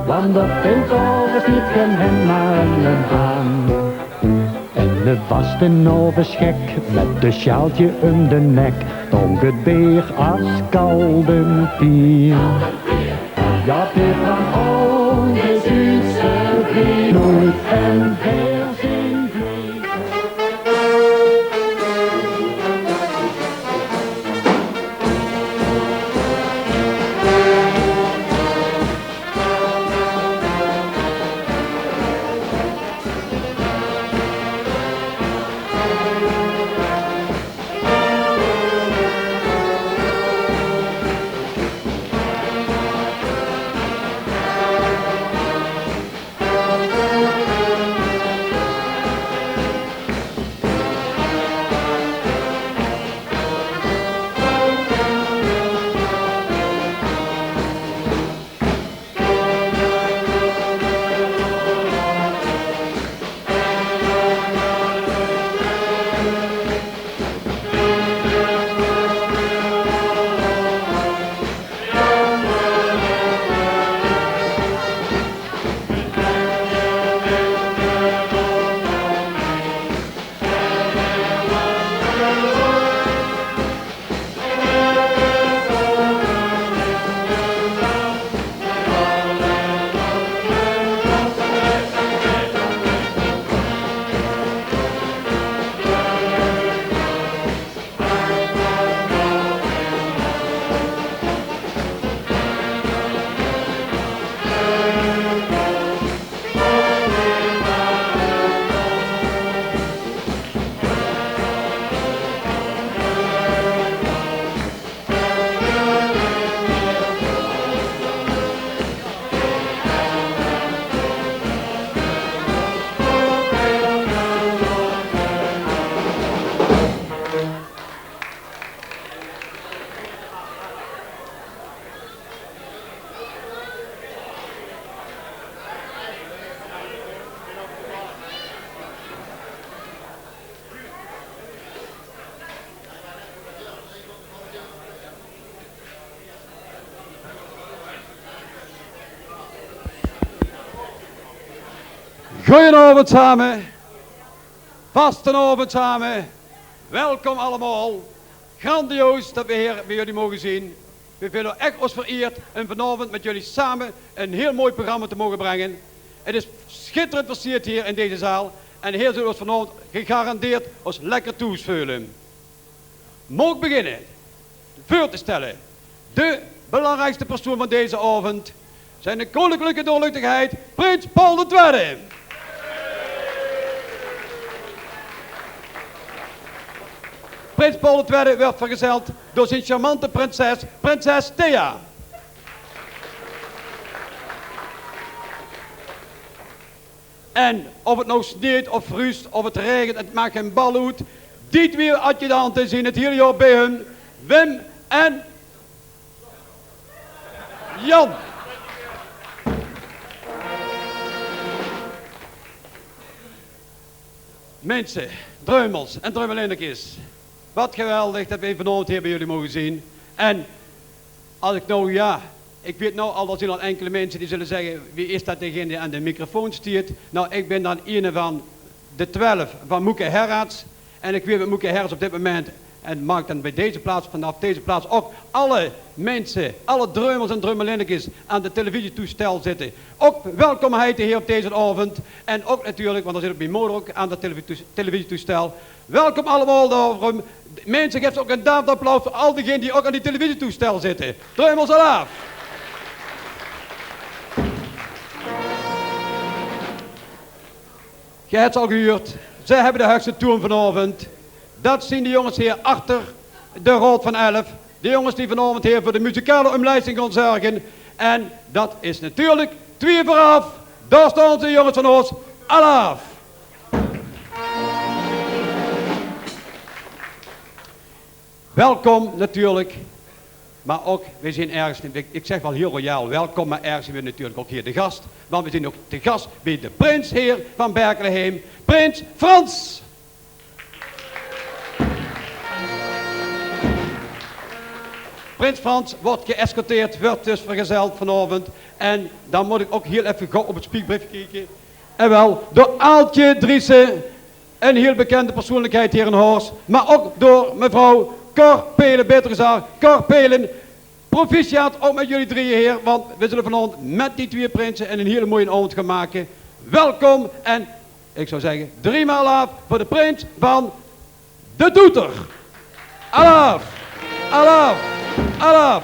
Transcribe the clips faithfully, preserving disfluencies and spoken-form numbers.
Want d'r vilt ouch ins neet gen hen aan en aan. En de vastelaovesgek mit de sjaaltje um de nek, dronk het beer as kalde pier. Ja, dit van al de Duitse vrienden en heel zien vrienden. Goojenaovend same. Vastenaovend same. Welkom allemaol. Grandioos det v'r hie bie uch moge zeen. V'r veule ós ech vereerd um vanaovend mit uch same ein hieël mooi programma te moge bringe. Het is sjitterend versierd hie in deze zaal en hie zult geer vanaovend gegarandeerd lekker thoes veule. Maag ich beginne veur te stelle de belangriekste persoon van deze aovend, zien koninklijke doorluchtigheid, prins Paul de Twiede. Prins Paul de Twiede wuuert vergezeld door zien charmante prinses, prinses Thea. En of het now sneejt of ruust, of het raegent, het maak gen bal oet. Die twieë adjudante zien het hieël jaor bie hun, Wim en Jan. Minse, dreumels en dreumelinnekes. Wat geweldig det v'r vanaovend hie bie uch moge zeen. En as ich now, ja, ich weit now al, d'r zien al inkele minse die zulle zègke: "Wae is det degene dae aan de microfoon steit?" Now, ich bin dan eine van de twelf van Moeke Herrads. En ich weit det Moeke Herrads op dit moment, en maak dan bie deze plaats, vanaaf deze plaats ouch alle minse, alle dreumels en dreumelinnekes aan de televisietoestel zitte, ouch welkom heite hie op deze aovend. En ouch natuurlik, want d'r zit ouch mien moder ouch aan de televi-, televisietoestel. Welkom allemaol, daorum. Minse, gaef ouch ein daverend applaus veur al diegene die ouch aan die televisietoestel zitte. Dreumels alaaf. Geer höbt ze al gehuurd. Ze höbbe de huigste toon vanaovend. Det zien de jónges hie achter de Raod van Elf. De jónges die vanaovend hie veur de muzikale umlijsting gaon zörge. En det is natuurlik twieë veuraaf. Dao staon ze, jónges van ós. Alaaf. Welkom natuurlik. Mer ouch, v'r zien örges, ich, ich zègk waal hieël royaal welkom, mer örges zien v'r natuurlik ouch hie te gas. Want v'r zien ouch te gas bie de prins hie van Berkelheem, prins Frans. Prins Frans wordt geëscorteerd, wordt dus vergezeld vanavond. En dan moet ik ook heel even gauw op het spiekbrief kijken. En wel, door Aaltje Driessen, een heel bekende persoonlijkheid hier in Horst. Maar ook door mevrouw Cor Pelen, beter gezegd, Cor Pelen. Proficiat ook met jullie drieën, heer, want we zullen vanavond met die twee prinsen een hele mooie avond gaan maken. Welkom en, ik zou zeggen, driemaal af voor de prins van de Toeter. Alaaf! Alaaf! Alaaf!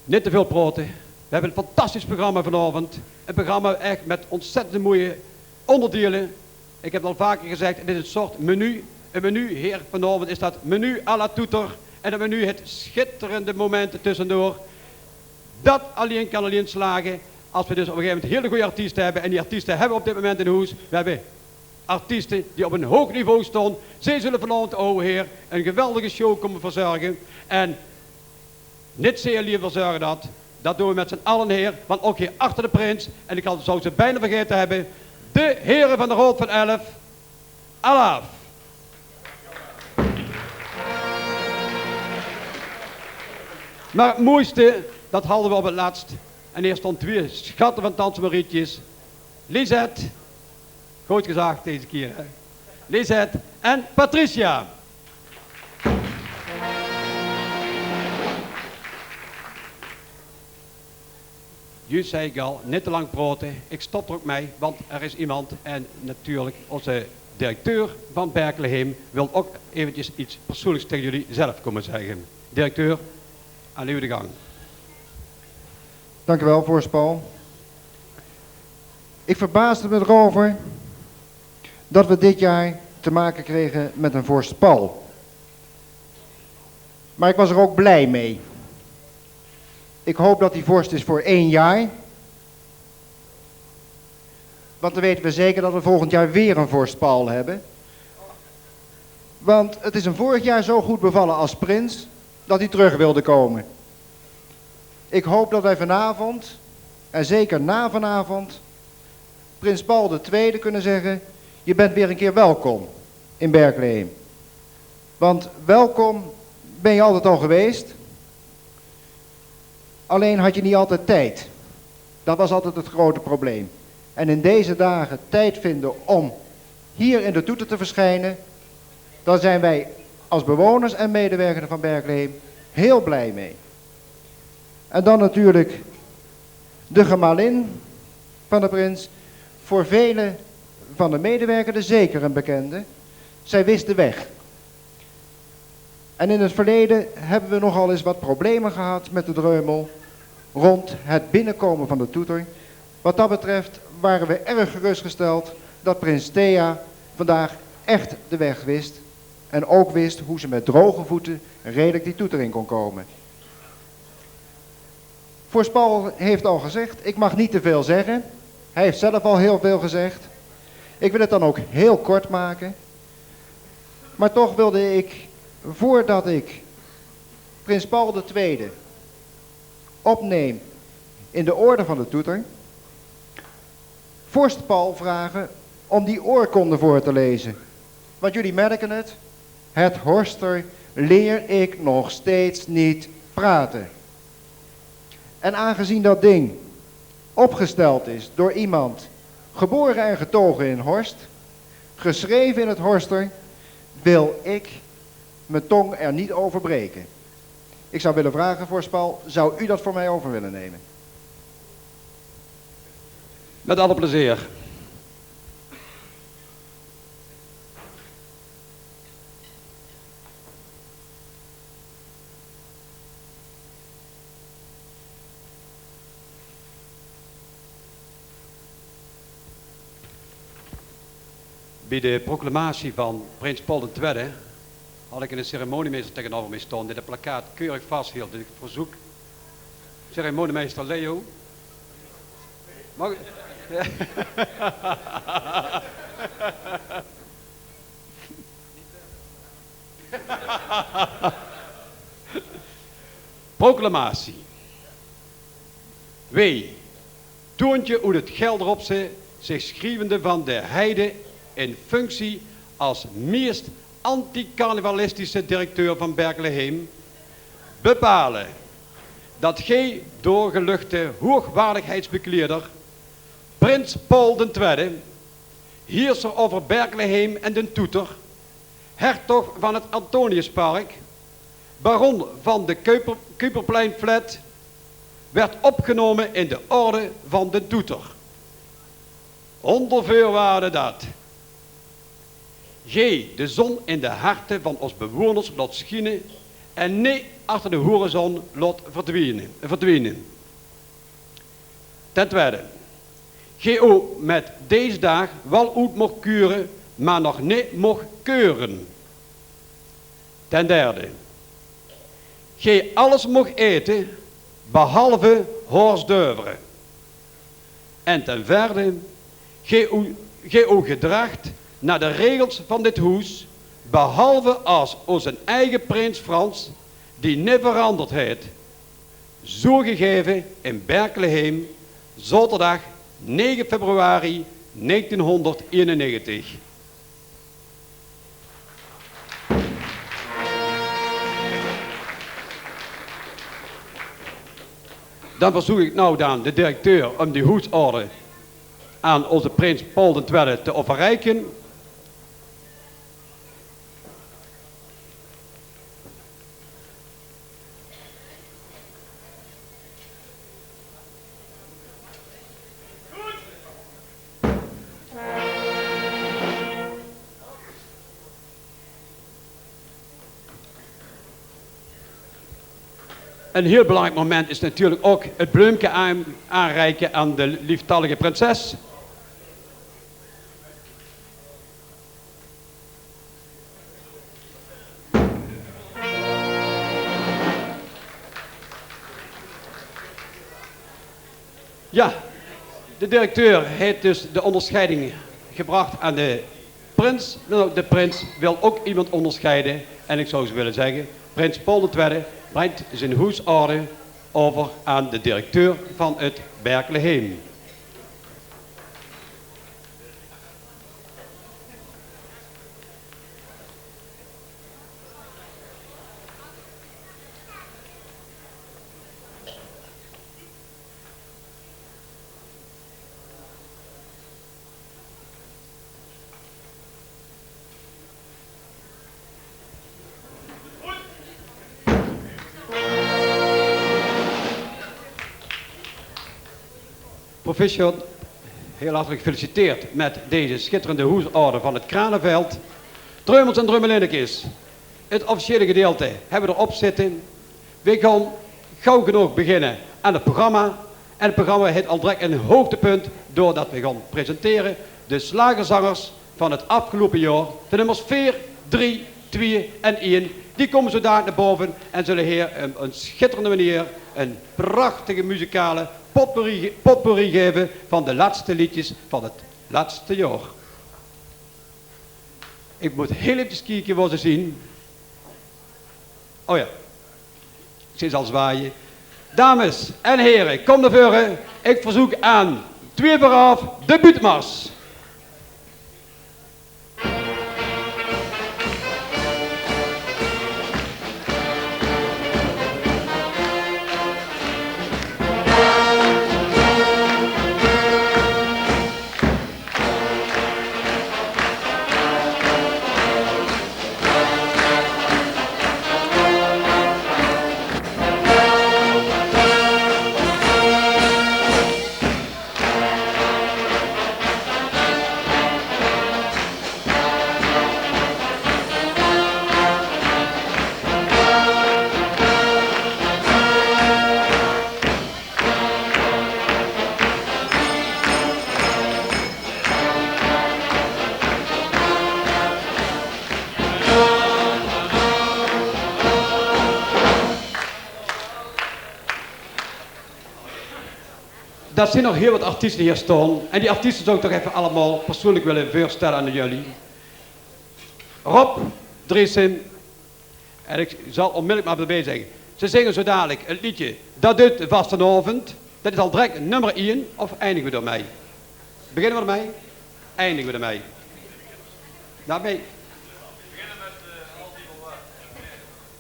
Niet te veel praten. We hebben een fantastisch programma vanavond. Een programma echt met ontzettend mooie onderdelen. Ik heb het al vaker gezegd, het is een soort menu. Een menu, heer, vanavond is dat menu à la Toeter. En het menu heeft schitterende momenten tussendoor. Dat alleen kan alleen slagen als we dus op een gegeven moment hele goede artiesten hebben. En die artiesten hebben we op dit moment in hoes. We hebben artiesten die op een hoog niveau staan. Zij zullen vanavond, o heer, een geweldige show komen verzorgen. En niet zij alleen verzorgen dat. Dat doen we met z'n allen, heer. Want ook hier achter de prins, en ik had, zou ze bijna vergeten hebben, de heren van de Raad van Elf. Alaaf! Maar het mooiste, dat hadden we op het laatst. En hier stond twee schatten van tante Marietjes. Lisette, goed gezag deze keer, hè? Lisette en Patricia. Juist zei ik al, niet te lang praten. Ik stop er ook mee, want er is iemand. En natuurlijk, onze directeur van Berkelheem wil ook eventjes iets persoonlijks tegen jullie zelf komen zeggen. Directeur, aan u de gang. Dank u wel, vorst Paul. Ik verbaasde me erover dat we dit jaar te maken kregen met een vorst Paul. Maar ik was er ook blij mee. Ik hoop dat die vorst is voor één jaar. Want dan weten we zeker dat we volgend jaar weer een vorst Paul hebben. Want het is hem vorig jaar zo goed bevallen als prins dat hij terug wilde komen. Ik hoop dat wij vanavond, en zeker na vanavond, prins Paul de Tweede kunnen zeggen: je bent weer een keer welkom in Berkelheem. Want welkom ben je altijd al geweest. Alleen had je niet altijd tijd. Dat was altijd het grote probleem. En in deze dagen tijd vinden om hier in de Toeter te verschijnen, daar zijn wij als bewoners en medewerkers van Berkelheem heel blij mee. En dan natuurlijk de gemalin van de prins. Voor velen van de medewerkers zeker een bekende. Zij wist de weg. En in het verleden hebben we nogal eens wat problemen gehad met de dreumel rond het binnenkomen van de Toeter. Wat dat betreft waren we erg gerustgesteld dat prins Thea vandaag echt de weg wist en ook wist hoe ze met droge voeten redelijk die Toeter in kon komen. Vorst Paul heeft al gezegd, ik mag niet te veel zeggen. Hij heeft zelf al heel veel gezegd. Ik wil het dan ook heel kort maken. Maar toch wilde ik, voordat ik prins Paul de Tweede opneem in de orde van de Toeter, vorst Paul vragen om die oorkonde voor te lezen. Want jullie merken het, het Horster leer ik nog steeds niet praten. En aangezien dat ding opgesteld is door iemand geboren en getogen in Horst, geschreven in het Horster, wil ik mijn tong er niet over breken. Ik zou willen vragen, vorst Paul, zou u dat voor mij over willen nemen? Met alle plezeer. Bij de proclamatie van prins Paul de Tweede had ik een ceremoniemeester tegenover mij staan die het plakkaat keurig vasthield. Dus ik verzoek ceremoniemeester Leo. Mag ik? Proclamatie. Wee, Toontje oet 't Gelderopse, zich schrievende van de Heide in functie as meest anticarnavalistische directeur van Berkelheem bepale dat geej doorgeluchte hoogwaardigheidsbekleerder, prins Paul d'n Twiede, heerser over Berkelheem en d'n Toeter, hertog van het Antoniuspark, baron van de Kuiper-, Kuiperpleinflat, werd opgenomen in de orde van d'n Toeter. Onder veurwaarde dat geej de zon in de harte van os bewoners lot schiene en neet achter de horizon lot verdwiene, verdwiene. Ten twiede, geej ow met deze daag wal oet mocht kure, maar nog neet mocht keure. Ten derde, geej alles mocht ete, behalve hors d'oeuvre. En ten verde, geej ow, geej ow gedraagt naar de regels van dit hoes, behalve as ozen eige prins Frans, die neet veranderd het. Zoe gegeve in Berkelheem, zaoterdag nege februari negentienhonderdeenennegentig. Dan verzoek ik now dan de directeur om die hoesorde aan oze prins Paul d'n Twiede te overreiken. Een heel belangrijk moment is natuurlijk ook het bleumke aan-, aanreiken aan de lieftallige prinses. Ja, de directeur heeft dus de onderscheiding gebracht aan de prins. Nou, de prins wil ook iemand onderscheiden. En ik zou eens willen zeggen, prins Paul d'n Twiede brengt zijn hoesorde over aan de directeur van het Berkelheem. Proficiat, heel hartelijk gefeliciteerd met deze schitterende hoesorde van het Kranenveld. Dreumels en dreumelinnekes, het officiële gedeelte hebbe we erop zitten. We gaan gauw genoeg beginnen aan het programma. En het programma heeft al direct een hoogtepunt doordat we gaan presenteren de slagerzangers van het afgelopen jaar, de nummers veer, drie, twee en één, die komen zo dadelijk naar boven en zullen hier op een schitterende manier een prachtige muzikale potpourri, potpourri geven van de laatste liedjes van het laatste jaar. Ik moet heel even kijken waar ze zijn. Oh ja. Ik zie ze al zwaaien. Dames en heren, kom naar voren. Ik verzoek aan twee vooraf de buutmars. Dat zien nog heel wat artiesten hier staan. En die artiesten zou ik toch even allemaal persoonlijk willen voorstellen aan jullie. Rob Driessen. En ik zal onmiddellijk maar erbij zeggen. Ze zingen zo dadelijk het liedje Dat duit de vastenaovend. Dat is al direct nummer één. Of eindigen we ermee? Beginnen we ermee? Eindigen we ermee. Daarbij.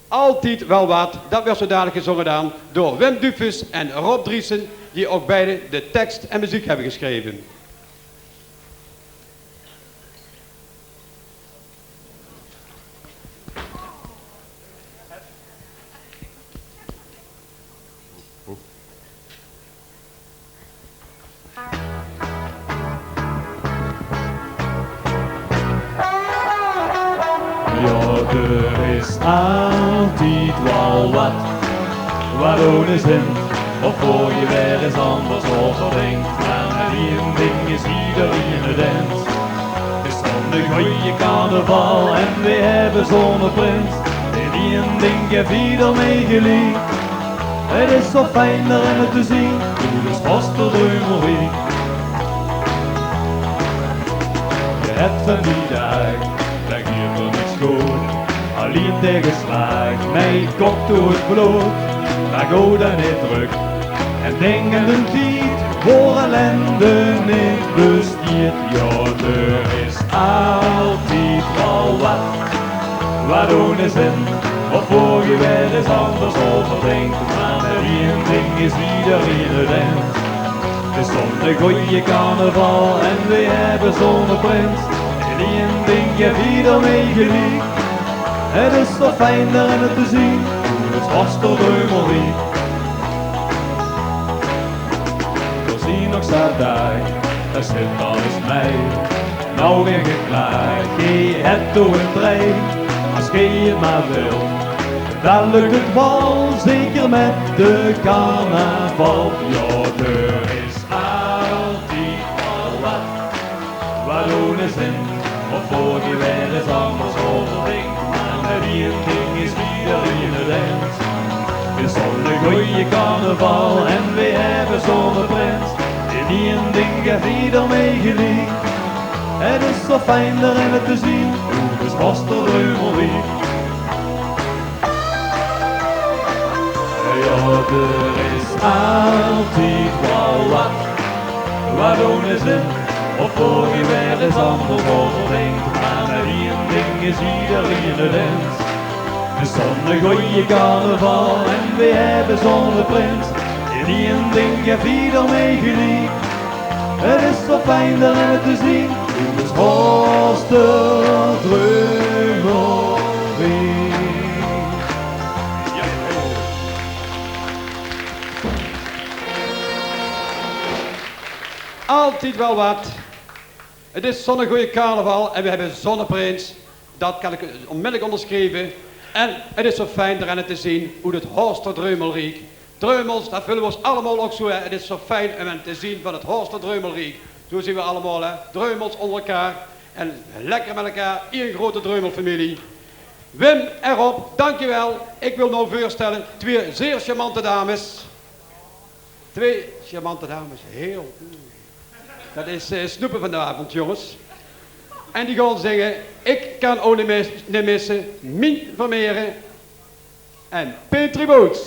Altied wel wat, dat werd zo dadelijk gezongen dan door Wim Dufus en Rob Driessen, die ook beide de tekst en muziek hebben geschreven. Jao, d'r is altied waal wat, wat ohne zin, of wo-s-te weer ins anders euver dinks. Mer ein ding is iederein 't eins. 't Is zo'n gooje carnaval en weej hebbe zo'n prins. In ein ding geit ieder mei geliek. 't Is zo fijn d'r ein te zien, doe dus vasterdreumel wie. Ge het van die daag, dao geit 't niks good. Allein taegeslaag, mei kop door 't blood. Mer gaot dan neet drök en dink aan den tied, wo ellende neet besteet. Jao, d'r is altied waal wat, wat ohne zin, of wo-s-te weer ins anders euver dinks. Mer ein ding is iederein 't eins. 't Is zo'n gooje carnaval en weej hebbe zo'n prins. In ein ding geit ieder mei geliek. 't Is zo fijn d'r ein te zien, doe dus vasterdreumel wie. D'r zien nog zat daag, dao zit alles mei. Noe gein geklaag, geej het toch ein trein. As geej 't mer wilt, dan lök 't waal, zeker mit de carnaval. Jao, d'r is altied waal wat, wat ohne zin, of wo-s-te weer ins anders euver dinks. Mer ein ding is iederein 't eins. 't Is zo'n gooje carnaval en weej hebbe zo'n prins. In ein ding geit ieder mei geliek. 't Is zo fijn d'r ein te zien, doe dus vasterdreumel wie. Jao, d'r is altied waal wat, wat ohne zin, of wo-s-te weer ins anders euver dinks. Mer ein ding is iederein 't eins. 't Is zo'n gooje carnaval en weej hebbe zo'n prins. In ein ding geit ieder mei geliek. 't Is zo fijn d'r ein te zien, doe dus vasterdreumel wie. Altied waal wat. 't Is zo'n gooje carnaval en weej hebbe zo'n prins. Dat kan ik onmiddellijk onderschrijven. En 't is zo fijn d'r ein te zien oet 't Horster Dreumelriek. Dreumels, dat veule weej ós allemaol ouch zo, hè. 't Is zo fijn um ein te zien van 't Horster Dreumelriek. Zo zien weej allemaol, hè. Dreumels onder elkaar. En lekker mit elkaar. Ein groete dreumelfamilie. Wim en Rob, dankjewel. Ik wil noe veurstelle twee zeer charmante dames. Twee charmante dames. Heel. Dat is, eh, snoepe van de aovend, jonges. En die gaon zinge: Ik kan ow neet mis-, neet misse, Mien Vermeeren en Petrie Boots.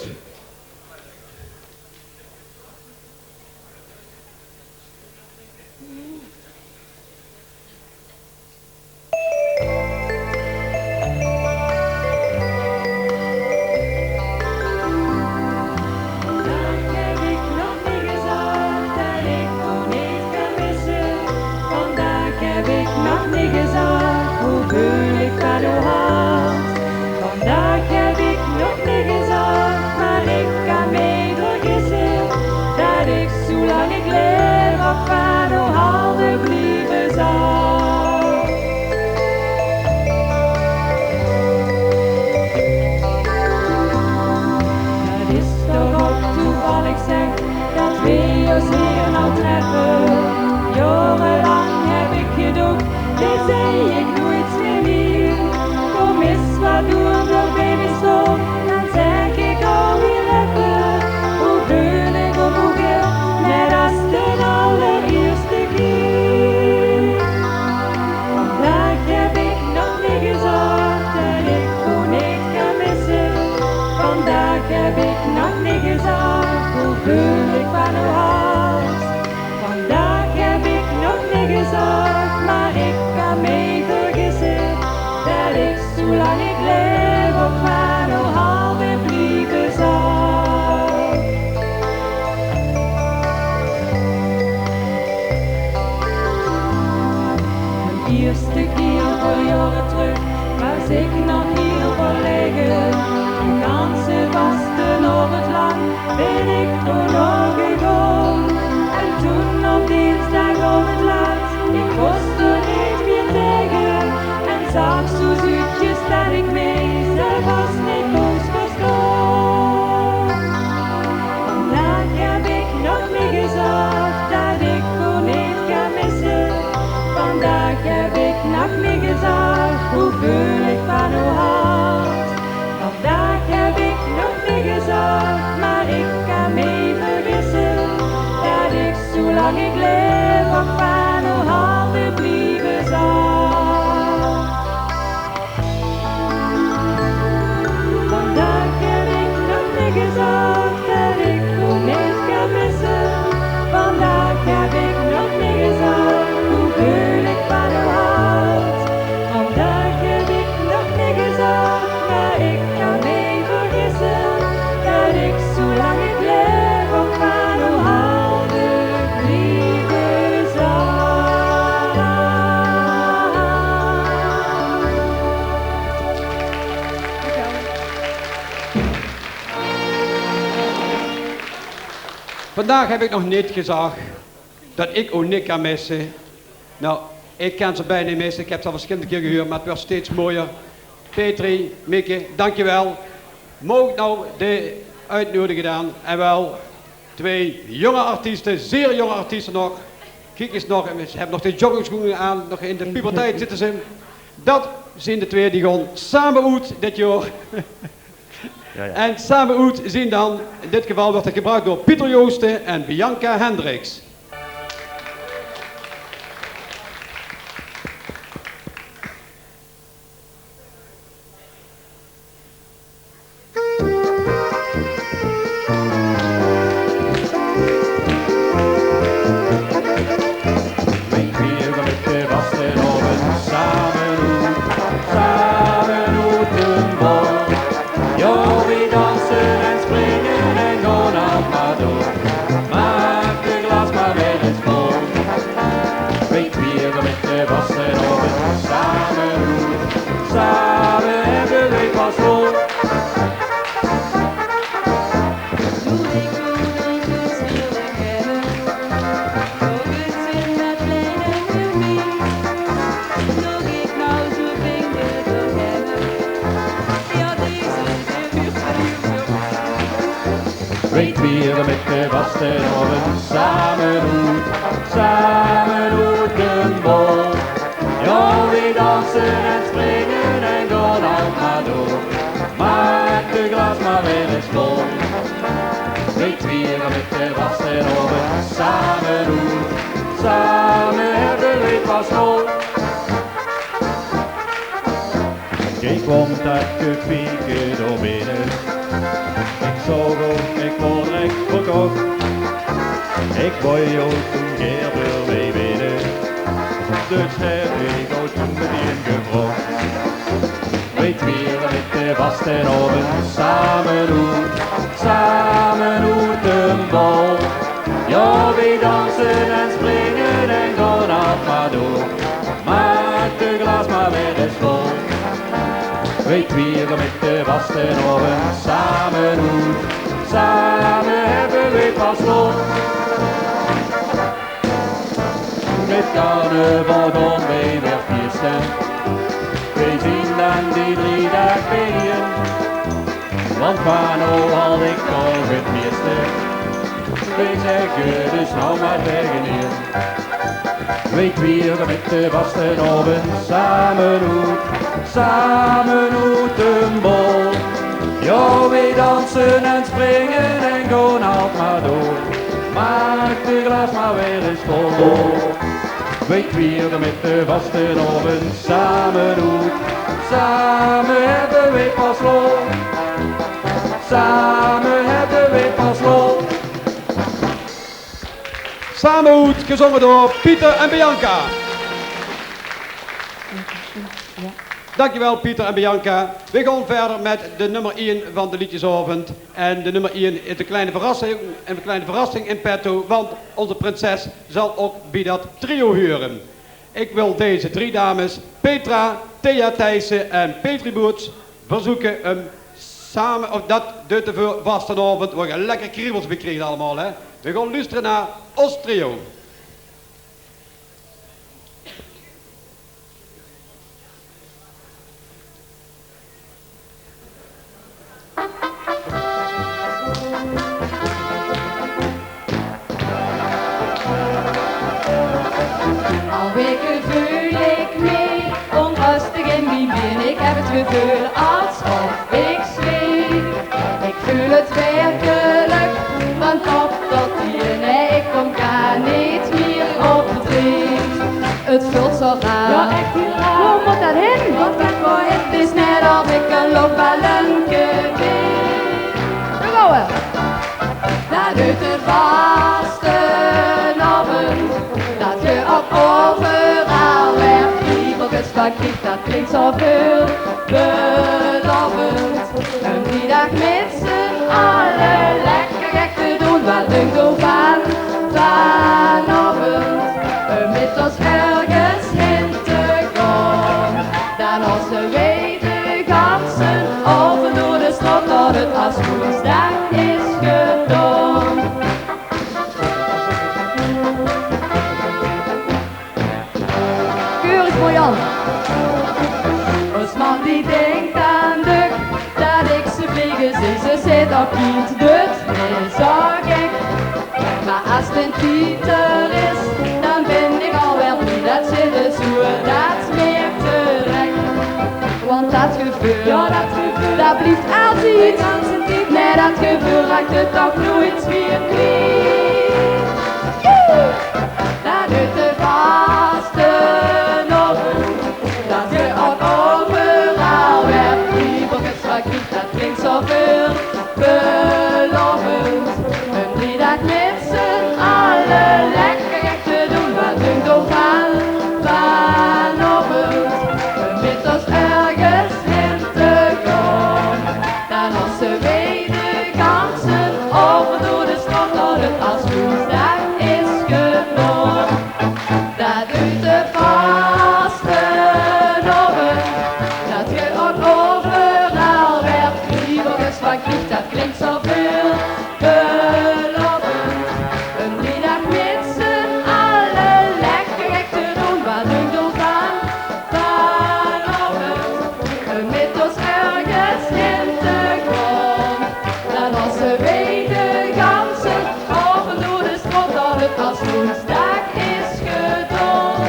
Vandaag heb ik nog neet gezag, dat ik ow neet kan misse. Vandaag heb ik nog neet gezag, hoe veul ik van ow hald. Vandaag heb ik nog neet gezag, maar ik kan mej vergisse, dat ik zoelang ik laef ouch van ow halde blieve zal. Het is toch ouch toevallig, zeg, dat weej ós hie noe treffe. Jaorelang heb ik gedocht, dao zeen ik noeits mej wiejer. Kom ins wat doon, dao beej mej staon, dan zeg ik ow hiel effe: hoe veul ik op ow gil, net as d'n allerierste kier. Vandaag heb ik nog neet gezag, dat ik ow neet kan misse. Vandaag heb ik nog neet gezag, hoe veul ik van ow hald. Vandaag heb ik nog neet gezag, maar ik kan mej vergisse, Vandaag heb ik nog neet gezag dat ik ow neet kan misse. Nou, ik kan ze bijna neet misse. Ik heb ze al verschillende keer gehuurd, maar het wordt steeds mooier. Petri, Mieke, dankjewel. Moog ik nou de uitnodiging gedaan? En wel twee jonge artiesten, zeer jonge artiesten nog. Kiek eens nog, en ze hebben nog de joggingschoenen aan, nog in de puberteit zitten ze. Dat zien de twee die gewoon samen oet dit jaar. Ja, ja. En samen oet zien dan, in dit geval wordt het gebracht door Pieter Joosten en Bianca Hendricks. Weej viere mit de vastelaovend same oet, same oet den bol. Jao, weej danse en springe en gaon al maar door. Maak de glaas maar weer ens vol. Weej viere mit de vastelaovend same oet, same hebbe weej pas lol. Doe ik doe de dus wil ik hebben. Nog eens in dat kleine gebied. Nog ik nou zo'n vinger wil hebben. Ja, deze de buurt van uw. Weej viere mit de vastelaovend same oet, same oet den bol. Jao, weej danse en springe en gaon al maar door. Maak de glaas maar weer ens vol. Weej viere mit de vastelaovend same oet, same hebbe weej pas lol. Ik kwam dat gepieke door binnen. Ik zoog op, ik word recht verkocht. Ik wou ook toen keer weer mee winnen. Dus heb ik ook toen meteen gevraagd. Weej viere mit de vastelaovend same oet, same oet den bol. Jao, weej danse en springe en gaon al maar door. Maak de glaas maar weer ens vol. Weej viere mit de vastelaovend same oet, same hebbe weej pas lol. Mit carnaval gaon weej weer fieëste. Weej zien dan die drie daag bijein. Want van ow haal ik toch het meeste. Weej zegge dus nou maar taege ieën. Weej viere mit de vastelaovend same oet, same oet den bol. Jao, weej danse en springe en gaon al maar door. Maak de glaas maar weer ens vol. Weej viere mit de vastelaovend same oet, same hebbe weej pas lol. Same hebbe weej pas lol. Same oet, gezongen door Pieter en Bianca. Dankjewel, Pieter en Bianca. We gaan verder met de nummer één van de liedjesaovend. En de nummer één is de kleine verrassing, een kleine verrassing in petto, want onze prinses zal ook bij dat trio huren. Ik wil deze drie dames, Petra, Thea Thijssen en Petri Boets, verzoeken om samen, of dat duit de vastelaovend, we gaan lekker kriebels bekriegen allemaal, hè. We gaan luisteren naar ons trio. Al weken voel ik mij onrustig in mijn bin. Ik heb het gevoel alsof ik zweef. Ik voel het werkelijk van top tot teen. Nee, ik kom, kan niet meer op drie. Het voelt zo raar. Ja, echt heel raar. Hoe moet dat heen? Wat kan voor het is net of ik een luchtballon ben. Daar geit de vastelaovend, dat ge op overal weer kriebelkes van kriegt, dat klinkt zo veelbelovend. Een middag met z'n allen lekker gek te doen, wat dunkt ow van vanaovend? Met ons ergens heen te gaon, dan losse weej de ganse aovend door de straot tot het as woensdag is gedaon. Vlege, zee, ze zit op kind, dut is zo gek. Mer as 't tied d'r is, dan bin ich alweer blie dat ze de zoer, dat smeert direk. Want dat geveul, jao, dat geveul, dat blieft altied. Nae, dat geveul raakt 't toch noeits mieër kwiet. Joe! Dat duit de vastenaovend, dat ge ouch euveral weer blie. Volges wat kwiet, dat klinkt zo veurbelovend. Ein driedaag mit z'n alle lekker gek te doen. Wat dunkt uch d'rvan, vanaovend mit ós örges hin te gaon? Dan losse weej de ganse aovend door de straot, tot 't as woensdaag is gedaon. Dat duit de vastenaovend, dat ge ouch euveral weer blie. Volges wat kwiet, dat klinkt zo veurbelovend. Ein driedaag mit z'n alle lekker gek te doen. Wat dunkt uch d'rvan, vanaovend mit ós örges hin te gaon? Dan losse weej de ganse aovend door de straot, tot 't as woensdaag is gedaon.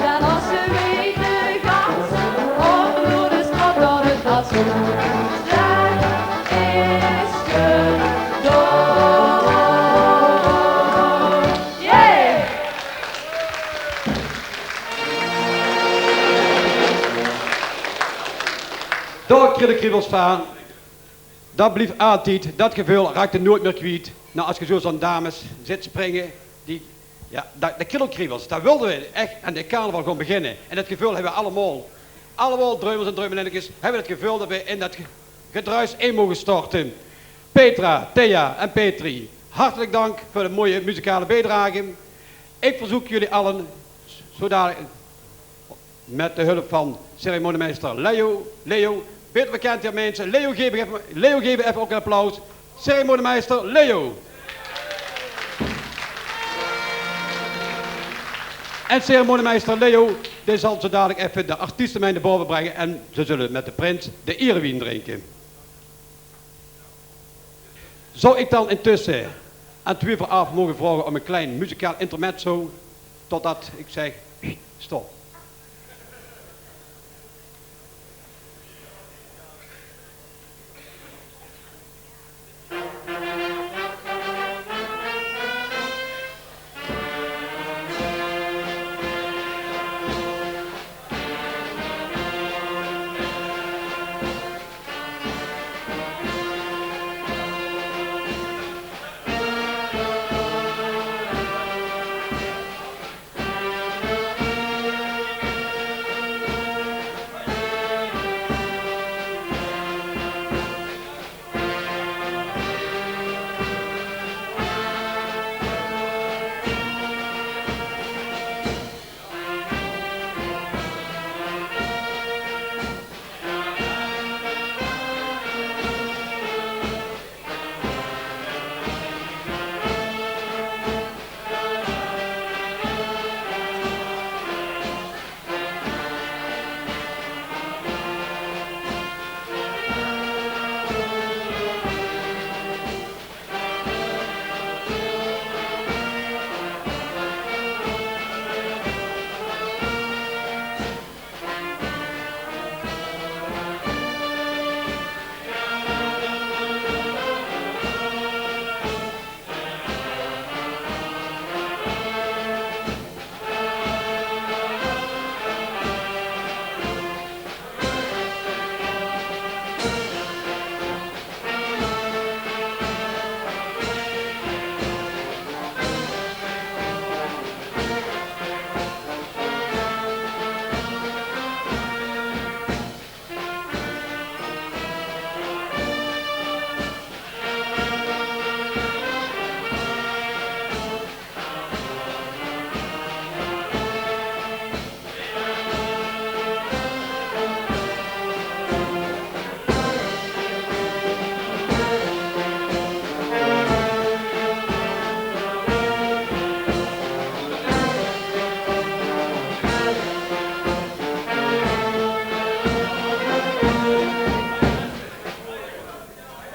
Dan losse weej de ganse aovend door de straot, tot 't as woensdaag is gedaon. Jee! Dao kriege kriebels van. Dat blieft altied, dat geveul raakt ge noeit mieër kwiet. Nou, as ge zo zoe'n dames zit springe, die, jao, dat, dat kriebels, dat wille weej ech aan de carnaval gaon beginne. En dat geveul hebbe weej allemaol. Allemaol dreumels en dreumelinnekes hebbe dat geveul dat weej in dat ge-, gedruis in moge storte. Petra, Thea en Petri, hartelijk dank veur de mooie muzikale bijdrage. Ik verzoek jullie allen zo dadelijk met de hulp van ceremoniemeister Leo. Leo, beter bekend hier, mensen. Leo, geef even, Leo, geef even ook een applaus. Ceremoniemeister Leo. En ceremoniemeister Leo, die zal zo dadelijk even de artiesten mee naar boven brengen en ze zullen met de prins de ierewien drinken. Zou ik dan intussen aan Twiver af mogen vragen om een klein muzikaal intermezzo, totdat ik zeg: stop?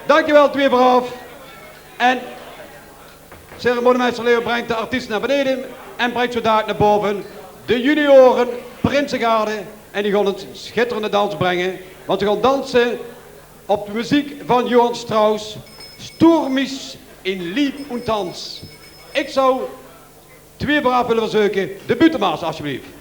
Dankjewel, twieë veuraaf. En ceremoniemeister Leo brengt de artiesten naar beneden en brengt zo dadelijk naar boven de junioren, prinsegarde. En die gaan een schitterende dans brengen, want ze gaan dansen op de muziek van Johann Strauss, Sturm ist in Lieb und Tanz. Ik zou twieë veuraaf willen verzeuken, de buuttemars alsjeblieft.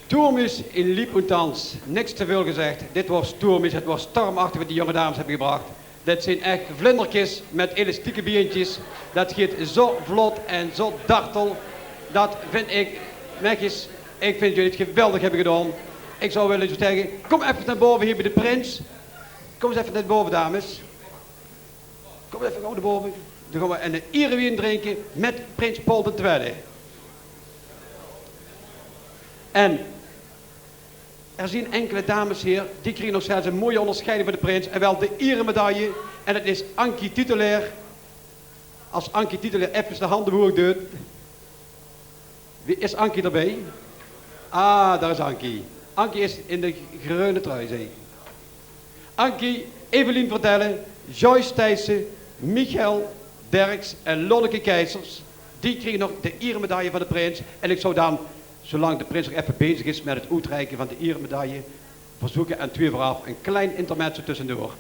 Sturm ist in Lieb und Tanz. Niks te veel gezegd. Dit waor Sturm ist, het waor stormachtig wat die jonge dames hebbe gebracht. Det zien ech vlinderkes mit elastieke beentjes. Det geit zo vlot en zo dartel. Det vind ik, meisjes, ik vind jullie het geweldig hebbe gedaon. Ik zou wille zègke, kom effe nao bove hier bie de prins. Kom ens effe nao bove, dames. Kom effe gaw nao bove. Dan gaon we eine ierewien drinke mit prins Paul de Twiede. En er zien enkele dames hier, die kriege nog zelfs ein mooie onderscheiding van de prins. En wel de ieremedaille. En det is Ankie Titulaer. As Ankie Titulaer effe de hande hoeg deut. Wie is Ankie d'rbie? Ah, dao is Ankie. Ankie is in de greune trui, zeen. Ankie, Evelien Verdellen, Joyce Thijssen, Michel Derks en Lonneke Keizers, die kriege nog de ieremedaille van de prins. En ik zou dan, zolang de prins nog effe bezig is met het oetreike van de ieremedaille, verzoeke aan twieë veuraaf ein klein intermezzo tussendoor.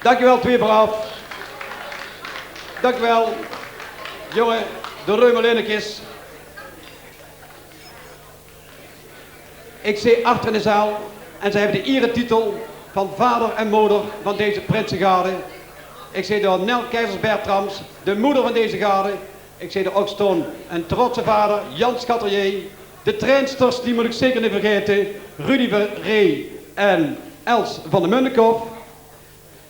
Dank uch waal, twieë veuraaf. Dank uch waal. Jónge, de Reumelinnekes. Ich zeen achter in de zaal, en ze höbbe de ieretitel van vader en moder van deze prinsegarde. Ich zeen dao Nel Keizers-Bertrams, de moder van deze garde. Ich zeen dao ouch staon eine trotse vader, Jan Schatterier. De trainsters, die mót ich zeker neet vergaete, Rudy Verree en Els van de Munnikhof.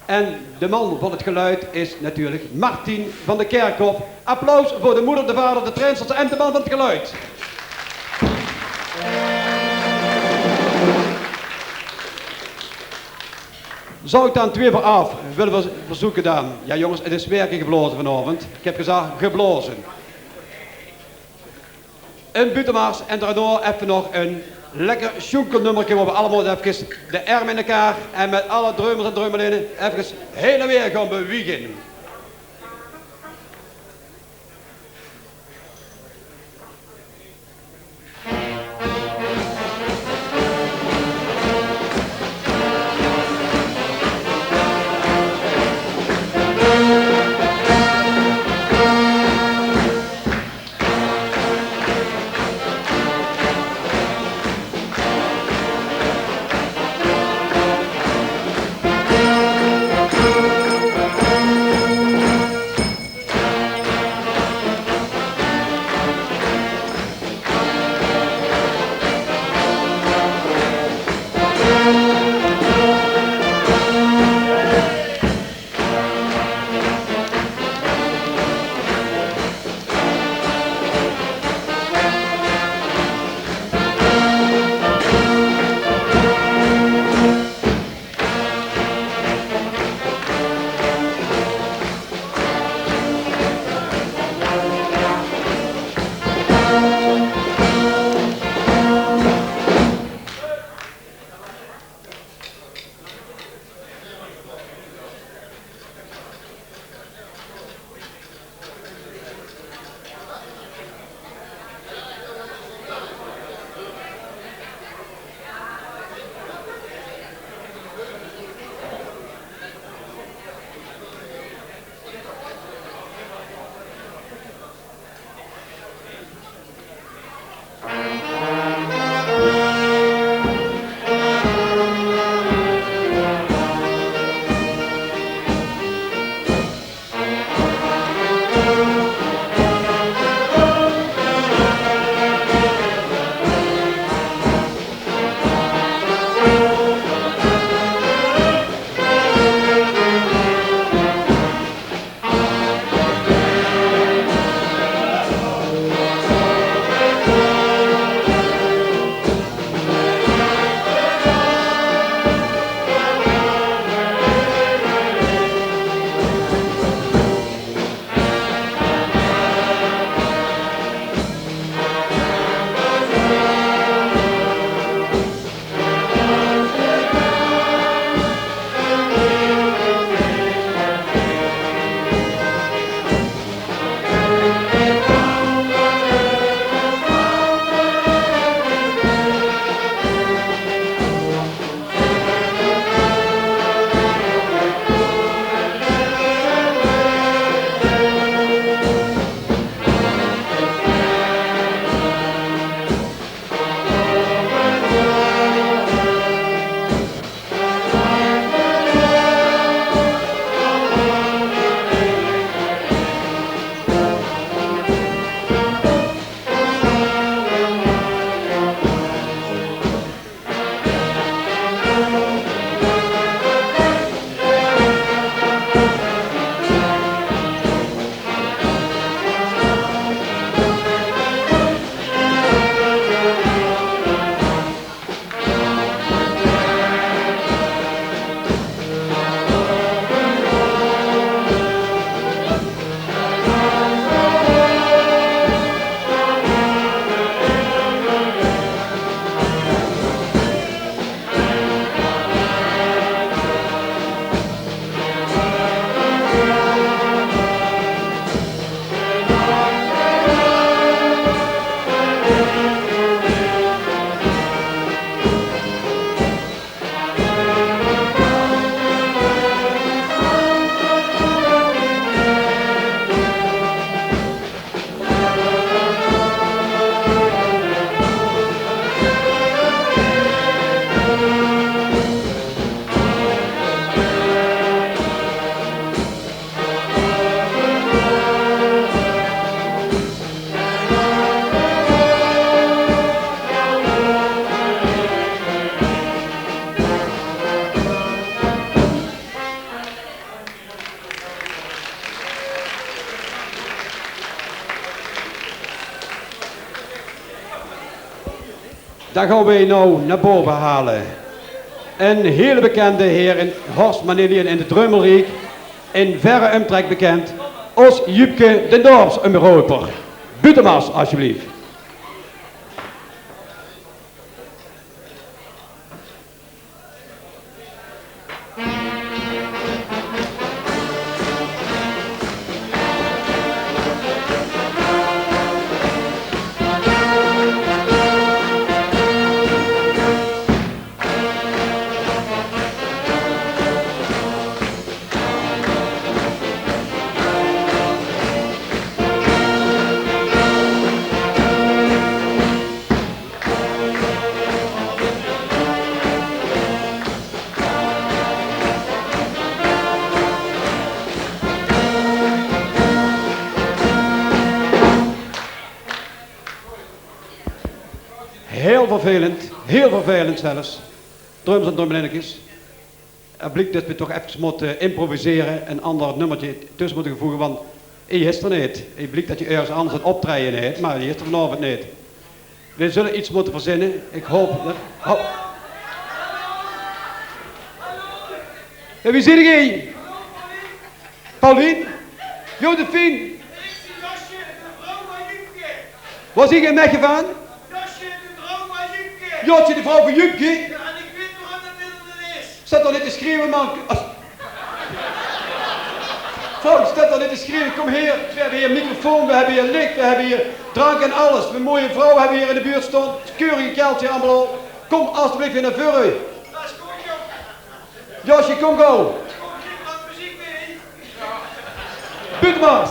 En de man van het geluid is natuurlijk Martin van de Kerkhof. Applaus voor de moeder, de vader, de trainsters en de man van het geluid. Zou ik dan twieë veuraaf willen ver-, verzoeken dan? Ja, jongens, het is werkelijk geblaoze vanaovend. Ik heb gezag, geblaoze. Ein buuttemars en daonao effe nog ein lekker sjoenkelnummerke, wo we allemaol efkes de erm in elkaar en mit alle Dreumels en Dreumelinne efkes heen en weer gaon bewiege. Dan gaon weej now nao bove hale 'ne hele bekende heer in Horst, Manilly en in 't Dreumelriek, in verre umtrek bekend, ós Jupke, d'n dorpsumroper. Buuttemars, alsjeblieft. Heel vervelend, heel vervelend zelfs. Dreumels en dreumelinnekes. 't Bliek det we toch efkes mótte improvisere, 'n ander nummerke tösse mótte gevoege, want hae is d'r neet. 't Bliek det hae örges anders 'n optraeje haet, mer hae is d'r vanaovend neet. We zulle get mótte verzinne. Ik haop det, ho. Hé, wie zit geej? Paulien? Josephine? Wo zit geej in Mechelen van? Josje, de vrouw van Jupke? Staot d'r neet te schreeuwe, man. As- Vrouw, staot d'r neet te schreeuwe. Kom heer. We hebbe heer 'n microfoon, we hebbe heer lich, we hebbe heer drank en alles. 'n Mooie vrouw hebbe we heer in de buurt staon. Keurige keltje allemaol. Kom alstublieft heer nao veure. Josje, kom gaw. Buuttemars.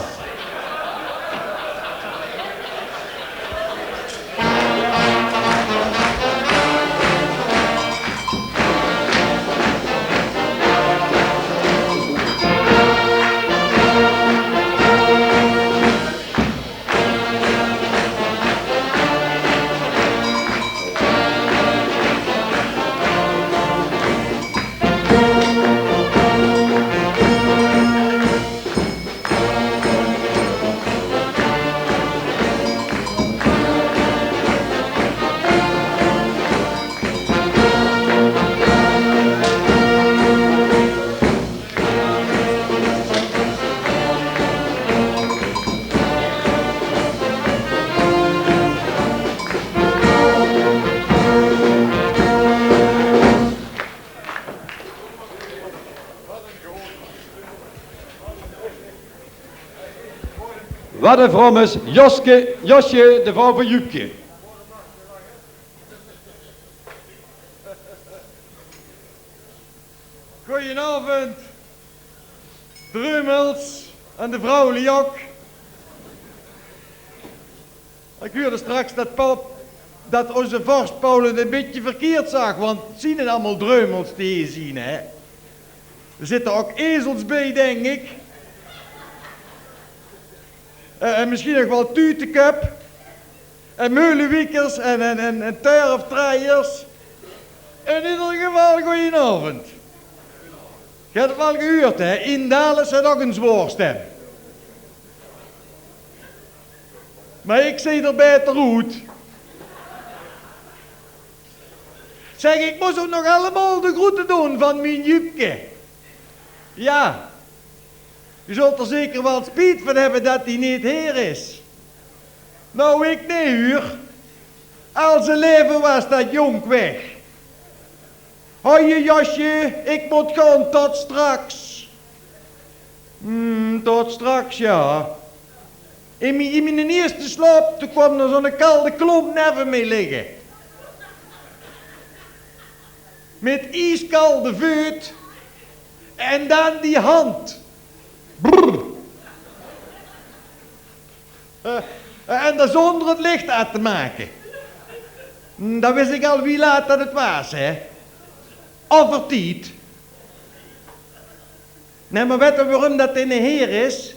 Wat 'n vrommes, Joske, Josje, de vrouw van Jupke. Goeienaovend, Dreumels en de vrouw Liok. Ik huurde straks det Paul, det ózze vors Paul 't 'n bietje verkierd zag, want 't zien neet allemaol Dreumels die hie zien, hè. D'r zitte ok ezels bie, dink ik. Eh, en misschien nog waal tuteköp. En meulewiekers en, en, en, en turftreiers. In ieder geval, goeienaovend. Geej het 't waal gehuurd, hè? Indales het ok 'n zwaor stem. Mer ik zeen d'r baeter oet. Zeg, ik mós ok nog allemaol de groete doon van mien Jupke. Ja. Ge zult d'r zeker waal spiet van hebbe det ie neet heer is. Nou, ik neet, huur. Al zie laeve waas det jónk weg. Hoi, Josje, ik mót gaon, tot straks. Hm, tot straks, ja. In mien, in mien ierste slaop, toen kwaam d'r zo'n kalde klomp neve mich ligge. Mit ieskalde veut en dan die hand. Brrr. Eh, en dan zónger het licht aan te make. Hm, dan wis ik al wie laat det het waas, hè. Euvertied. Nae, mer wet ge waorum det 'ne heer is?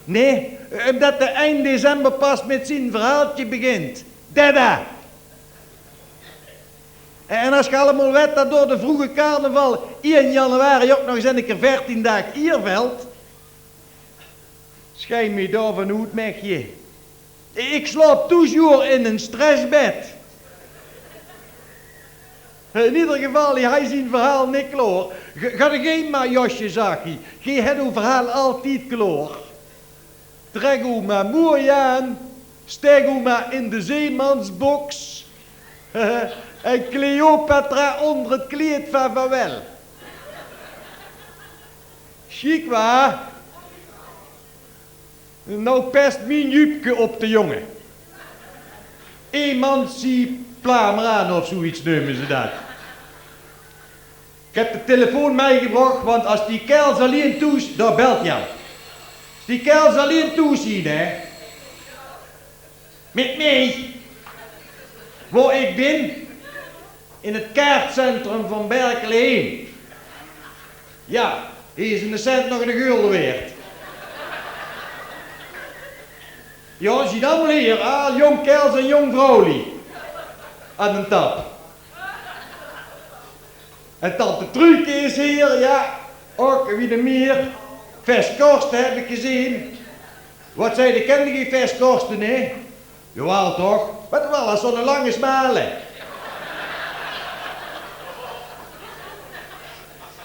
Nae, umdet d'r ein december pas mit zien verhaaltje begint. Dada! En as ge allemaol wet det door de vroege carnaval ein januari ok nog ens ein kier veertien daag ier velt, schei mich daovan oet, mechje. Ik slaop toujours in ein stressbed. In ieder geval, hae haw zien verhaol neet klaor. Ge-, gaot geer mer, Josje, zag hae. Geer höbt ow verhaol altied klaor. Trèk ow mer moei aan, stèk ow mer in de zeemansboks. En Cleopatra ónger 't kleed van Van Wel. Sjiek, wa? Noe pest mien Jupke op de jónge. Emanciplamraan of zoeiets neume ze dat. Ik heb de telefoon mitgebrocht, want as die kaels allein thoes, dao belt ie al. As die kaels allein thoes zien, hè. Mit mich. Wo ik bin? In 't kaartcentrum van Berkeley. Ja, hie is 'ne cent nog 'ne gulde waerd. Ja, zie allemaol hie, al jóng kaels en jóng vrouwlie. Aan de tap. En tante Truuke is hie, ja, ok wie de mier. Vers korste heb ik gezeen. Wat zei de, kende geer vers korste, hè? Jawel toch? Wat wel, as zo'n lange smale.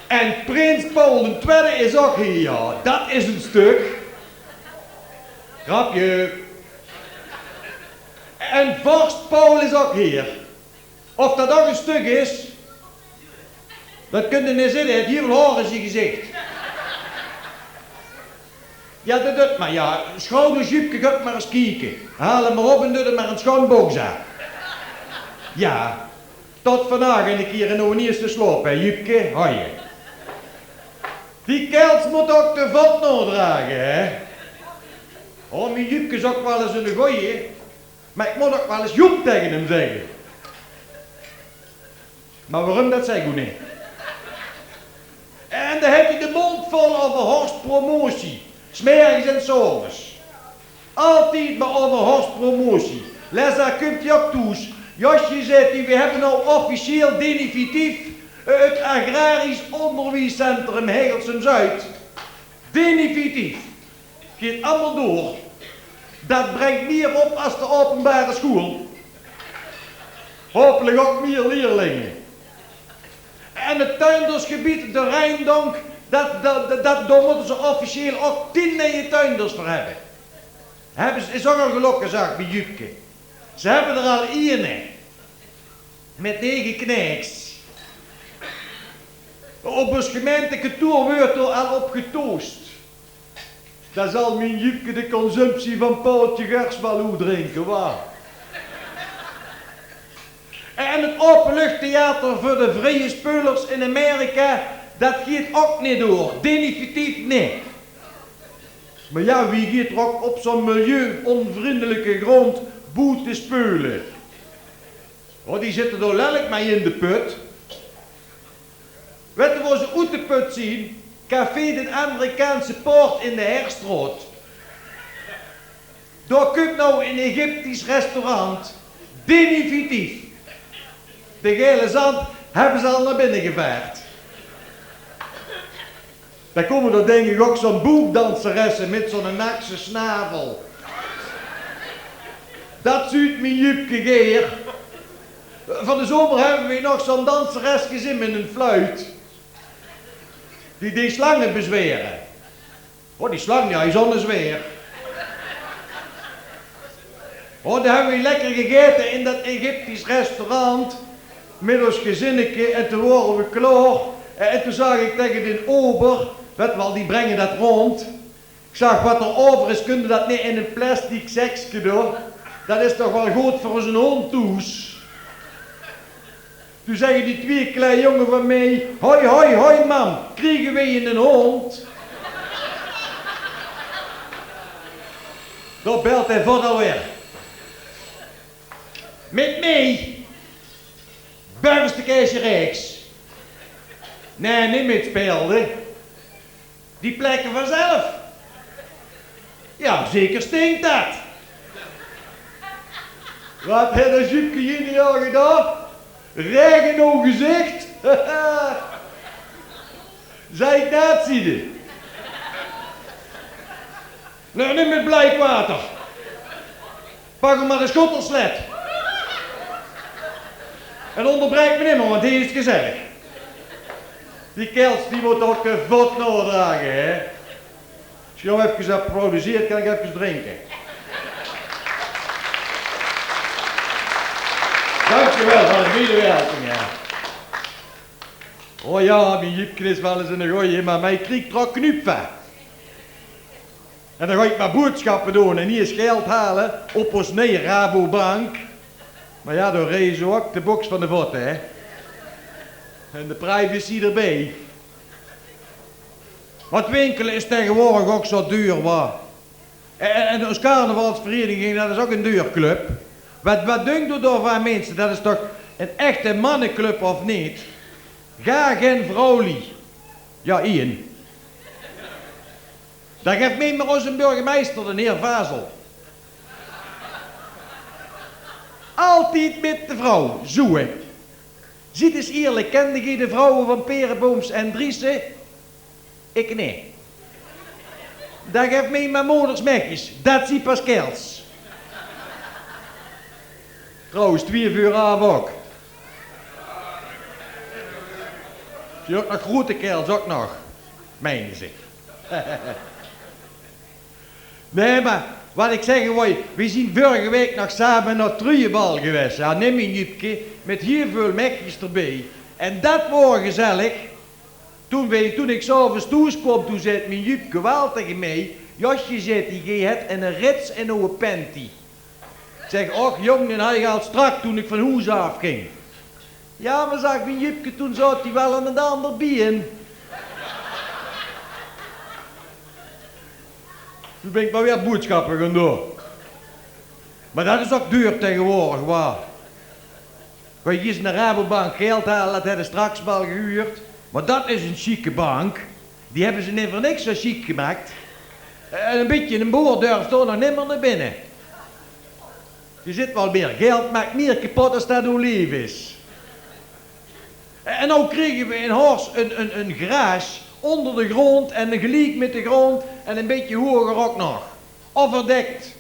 En prins Paul de Twiede is ok hie, ja. Dat is 'n stuk. Grapje. En vorst Paul is ok hie. Of dat ok 'n stuk is, dat kunde neet zeen. Hae het hie wel haor in zien gezicht. Ja, dat dut maar. Ja, schouders Jupke, gaot maar ens kieke. Haal 'm maar op en dut 'm maar 'n schoon boks aan. Ja, tot vandaag 'ne kier in ow eerste slaop, hè, Jupke? Hoi. Die kaels mót ok de vot naodrage, hè? O, mien Jupke is ok wel ens 'ne goeie, maar ik mót ok wel ens Joep tege 'm zegge. Maar waorum, dat zeg ik ow neet. En dan het ie de mónd vol over Horst promotie. 's Mergens en 's aoves. Altied maar over Horst promotie. Lesa kump ie ok thoes. Josje, zet ie, we hebbe now officieel definitief, eh, 't agrarisch óngerwiescentrum Hegelsum Zuid. Definitief. Geet allemaol door. Dat brengt mier op as de openbare schoel. Hopelijk ok mier leerlinge. En 't tuindersgebied, de Rijndonk, dat, dat, dat, dat, dao mótte ze officieel ok tien neje tuinders veur hebbe. Hebbe ze, is ok al gelok gezag bie Jupke. Ze hebbe d'r al iene. Mit nege kneks. Op ós gemeintekantoor wuurt d'r al op getoost. Dan zal mien Jupke de consumptie van Paultje Gers wel oetdrinke, wa? En 't openluchttheater veur de vrieje speulers in Amerika, dat geet ok neet door. Definitief neet. Maar ja, wie geet d'r ok op zo'n milieu-onvriendelijke grond boete speule? O, die zitte dao lellik mei in de put. Wette wo ze oet de put zien? Café den Amerikaanse Poort in de Herstraot. Dao kump now 'n Egyptisch restaurant. Definitief. De gaele zand hebbe ze al nao binne gevaerd. Dao kómme d'r, dink ik, ok zo'n boekdanseresse mit zo'n nakse snavel. Dat zuut mien Jupke gaer. Van de zomer hebbe we nog zo'n danseres gezeen mit 'n fluit. Die deej slange bezwere. O, die slang, die haw zo'n zwaer. O, dan hebbe we lekker gegaete in dat Egyptisch restaurant. Mit ós gezinneke en toen wore we klaor. En, en toen zag ik tege den ober, wet wel, die brengen dat rond. Ik zag: wat d'r over is, kunde dat neet in 'n plastic zekske doon? Dat is toch wel good veur ózzen hónd thoes? Toen zegge die twieë klei jónge van mei: hoi, hoi, hoi, mam, kriege weej 'nen hónd? Dao belt de vot alweer. Mit mei. Bövenste keesje rechts. Nae, neet mit speelde. Die plekke vanzelf. Ja, zeker stinkt dat. Wat het dat Jupke junior gedaon? Regen in ow gezicht. Zei ik net, ziede. Nae, neet mit bleikwater. Pak 'm maar de schottelslet. En óngerbreek mich nimmer, want hie is 't gezellig. Die kels, die mótte ouch de vot naodrage, hè. Es se noe efkes applaudisseert, kan ich efkes drinke. Dankjewel veur de medewerking, hè. O ja, mien Jupke is waal ins eine gooje, mer mei kriek trok knuupve. En dan gaon ich mer boodsjappe doon en hie is geld haole op ós nuuj Rabobank. Mer ja, dao reis se ouch de boks van de vot, hè. En de privacy d'rbie. Want winkele is taegewoordig ouch zo duur, wa. En, en, en ós carnavalsvereniging, det is ouch ein duur club. Wat, wat dink doe dao van, minse? Det is toch ein echte mannenclub, of neet? Gaar gen vrouwlie. Ja, Ian. Dao gef mich mer ózze burgemeister, d'n heer Vazel. Altied mit de vrouw, zoe, hè. Ziet ins eerlik, kende geer de vrouwe van Perebooms en Driessen? Ik neet. Dao gef mich mer moders, mechjes, det zien pas kels. Trouwens, twieë veur aaf ouch. Zie ouch nog groete kels, ouch nog, meine ze. Nae, mer wat ik zegge wol, we zien vurrige waek nog same nao 't Truiebal gewaes. Ja, nae, mien Jupke, mit hiel veul mechjes d'rbie. En det woor gezellig. Toen we, toen ik 's aoves thoes kwaam, toen zaet mien Jupke waal taege mei: "Josje," zaet ie, "geer het eine rits in ow panty." Ik zeg: "Och jóng, dae haw ik al strak toen ik van hoes aaf ging." "Ja, mer," zag mien Jupke, "toen zaot ie waal aan 't ander been." Toen bin ik mer weer boodsjappe gaon doon. Mer det is ouch duur taegewoordig, wa. Gaon ich ins nao Rabobank geld haole, det hebbe ze straks waal gehuurd. Mer det is ein sjieke bank. Die hebbe ze neet veur niks zo sjiek gemaak. En ein bietje eine boer durf dao nog nimmer nao binne. Dao zit waal mier geld, maak mier kepot es det ow leef is. En noe kriege we in Horst ein, ein, ein garage ónder de grond en geliek mit de grond en ein bietje hoger ouch nog. Overdekt.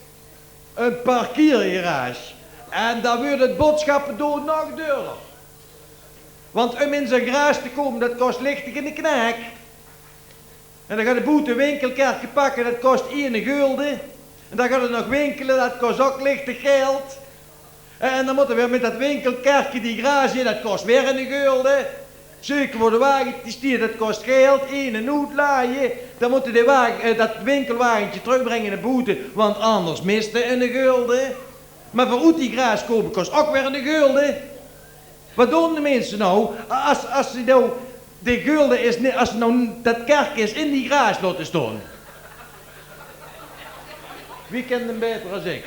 Ein parkeergarage. En dan wuurt 't boodsjappe doon nog duurder. Want um in zo'n garage te kómme, det kos lichtig in de knaak. En dan gaot de boete winkelkarke pakke, det kos eine gulde. En dan gaot 't nog winkele, det kos ouch lichtig geld. En dan mótte we mit det winkelkarke die garage in, det kos weer eine gulde. Zeuke wo de wage die stiet, det kos geld, in- en oetlaaie. Dan mótte de wage, eh, det winkelwagentje trökbringe nao boete, want anders miste eine gulde. Mer veur oet die garage kómme kos ouch weer eine gulde. Wat doon de minse noe? As, as ze noe de gulde is, ne-, as ze noe det karke is in die garage laote staon. Wie kent 'm baeter as ik?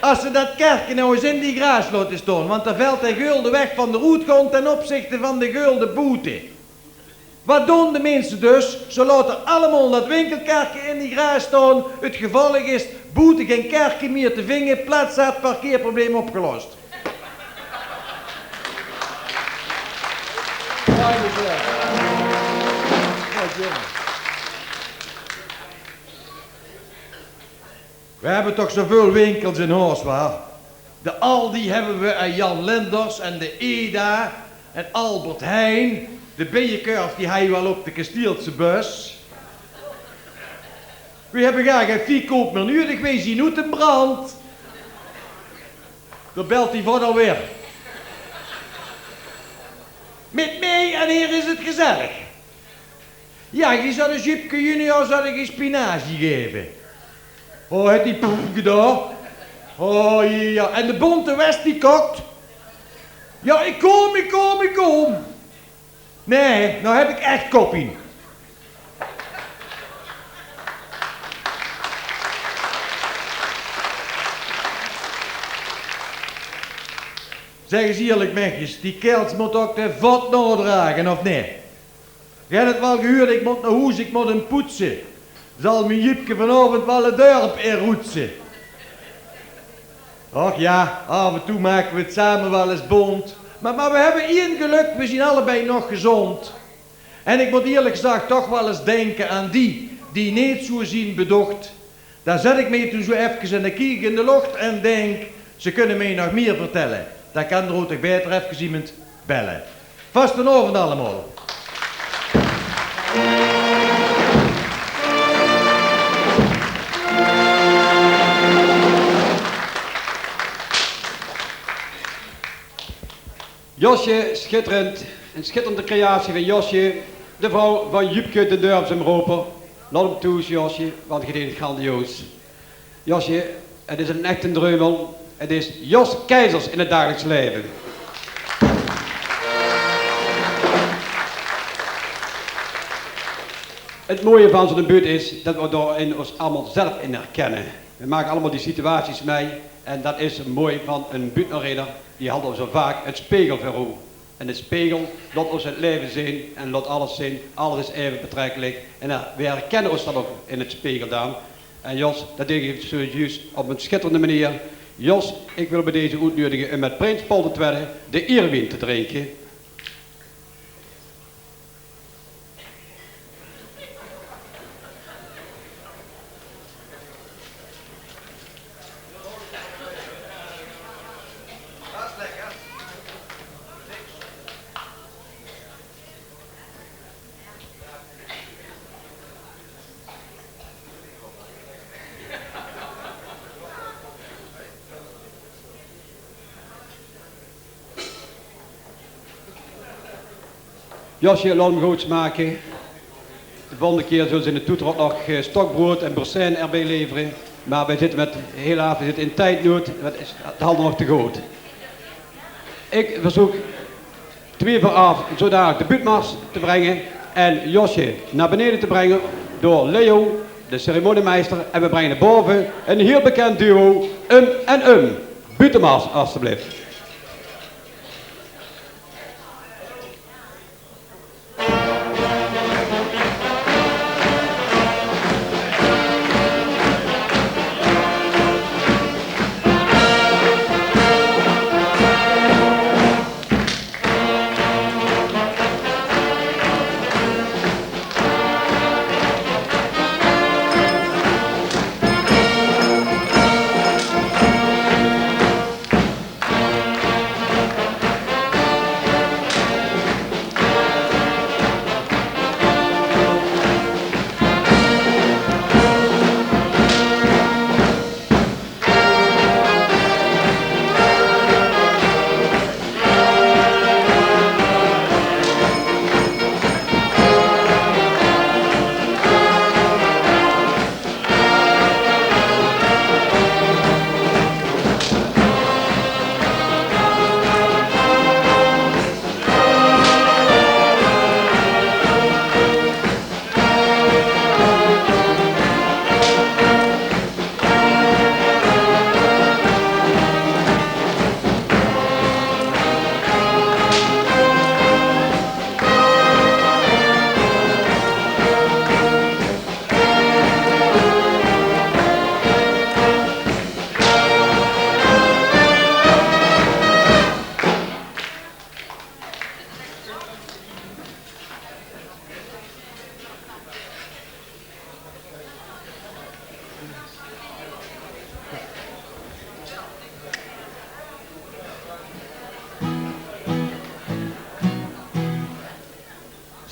As ze det karke noe ins in die garage laote staon, want dan velt de gulde weg van de roetgrond ten opzichte van de gulde boete. Wat doon de minse dus? Ze laote allemaol det winkelkarke in die garage staon. 't Gevolg is, boete gen karke mier te vinge, plaats zat, parkeerprobleem opgelos. We hebbe toch zoveul winkels in Horst, wa? De Aldi hebbe we en Jan Linders en de Eda en Albert Heijn. De Bijenkorf, die hei waal op de Kestielse bus. We hebbe gaar gen viekoop mier nudig, we zien oet den brand. Dao belt die vrouw alweer. Mit mei en hie is 't gezellig. Ja, geer zouw de Jupke junior zouw geer spinazie gaeve. O, het die poef gedaon? O, ja. En de bonte west die kokt? Ja, ik kóm, ik kóm, ik kóm. Nae, noe heb ik ech koppien. Zeg ins eerlik, mechjes, die kels mótte ok de vot naodrage, of nae? Geer het waal gehuurd, ik mót nao hoes, ik mót 'm poetse. Zal mien Jupke vanaovend waal 't dörp inroetse. Och ja, aaf en toe make we 't same waal ins bónt. Mer, mer we hebbe ien gelök, we zien allebei nog gezónd. En ik mót eerlik gezag toch waal ins dinke aan die, die neet zoe zien bedocht. Dao zèt ik mej toen zoe efkes in de kiek in de loch en dink, ze kunne mej nog mier vertèlle. Dao kan d'r ouch toch baeter efkes iemes belle. Vastenaovend allemaol. Josje, schitterend. Een schitterende creatie van Josje, de vrouw van Jupke, de dörpsomroper. Laot 'm thoes, Josje, want ge deet 't grandioos. Josje, het is een echte Dreumel. Het is Jos Keizers in het dagelijks leven. Het mooie van zo'n buut is dat we daarin ons allemaal zelf in herkennen. We maken allemaal die situaties mee en dat is mooi van een buuttenridder. Die had al zo vaak het spegel voor ogen. En de spegel laot ons het leven zien en laot alles zien. Alles is even betrekkelijk. En, eh, we herkennen ons dan ook in het spegel dan. En Jos, dat deed je zojuist op een schitterende manier. Jos, ik wil bij deze uitnodigen om met Prins Paul de Tweede de Irwin te drinken. Josje, laot 'm good smake. De volgende keer zullen ze in de toetrot nog, eh, stokbrood en bersijn erbij leveren. Maar wij zitten met, helaas, we zitten in tijdnood. Dat is, dat hadden we nog te goed. Ik verzoek twee vooraf zodanig de buutmars te brengen en Josje naar beneden te brengen door Leo, de ceremoniemeister. En we brengen naar boven een heel bekend duo, Um en Um. Buuttenmars, alstublieft.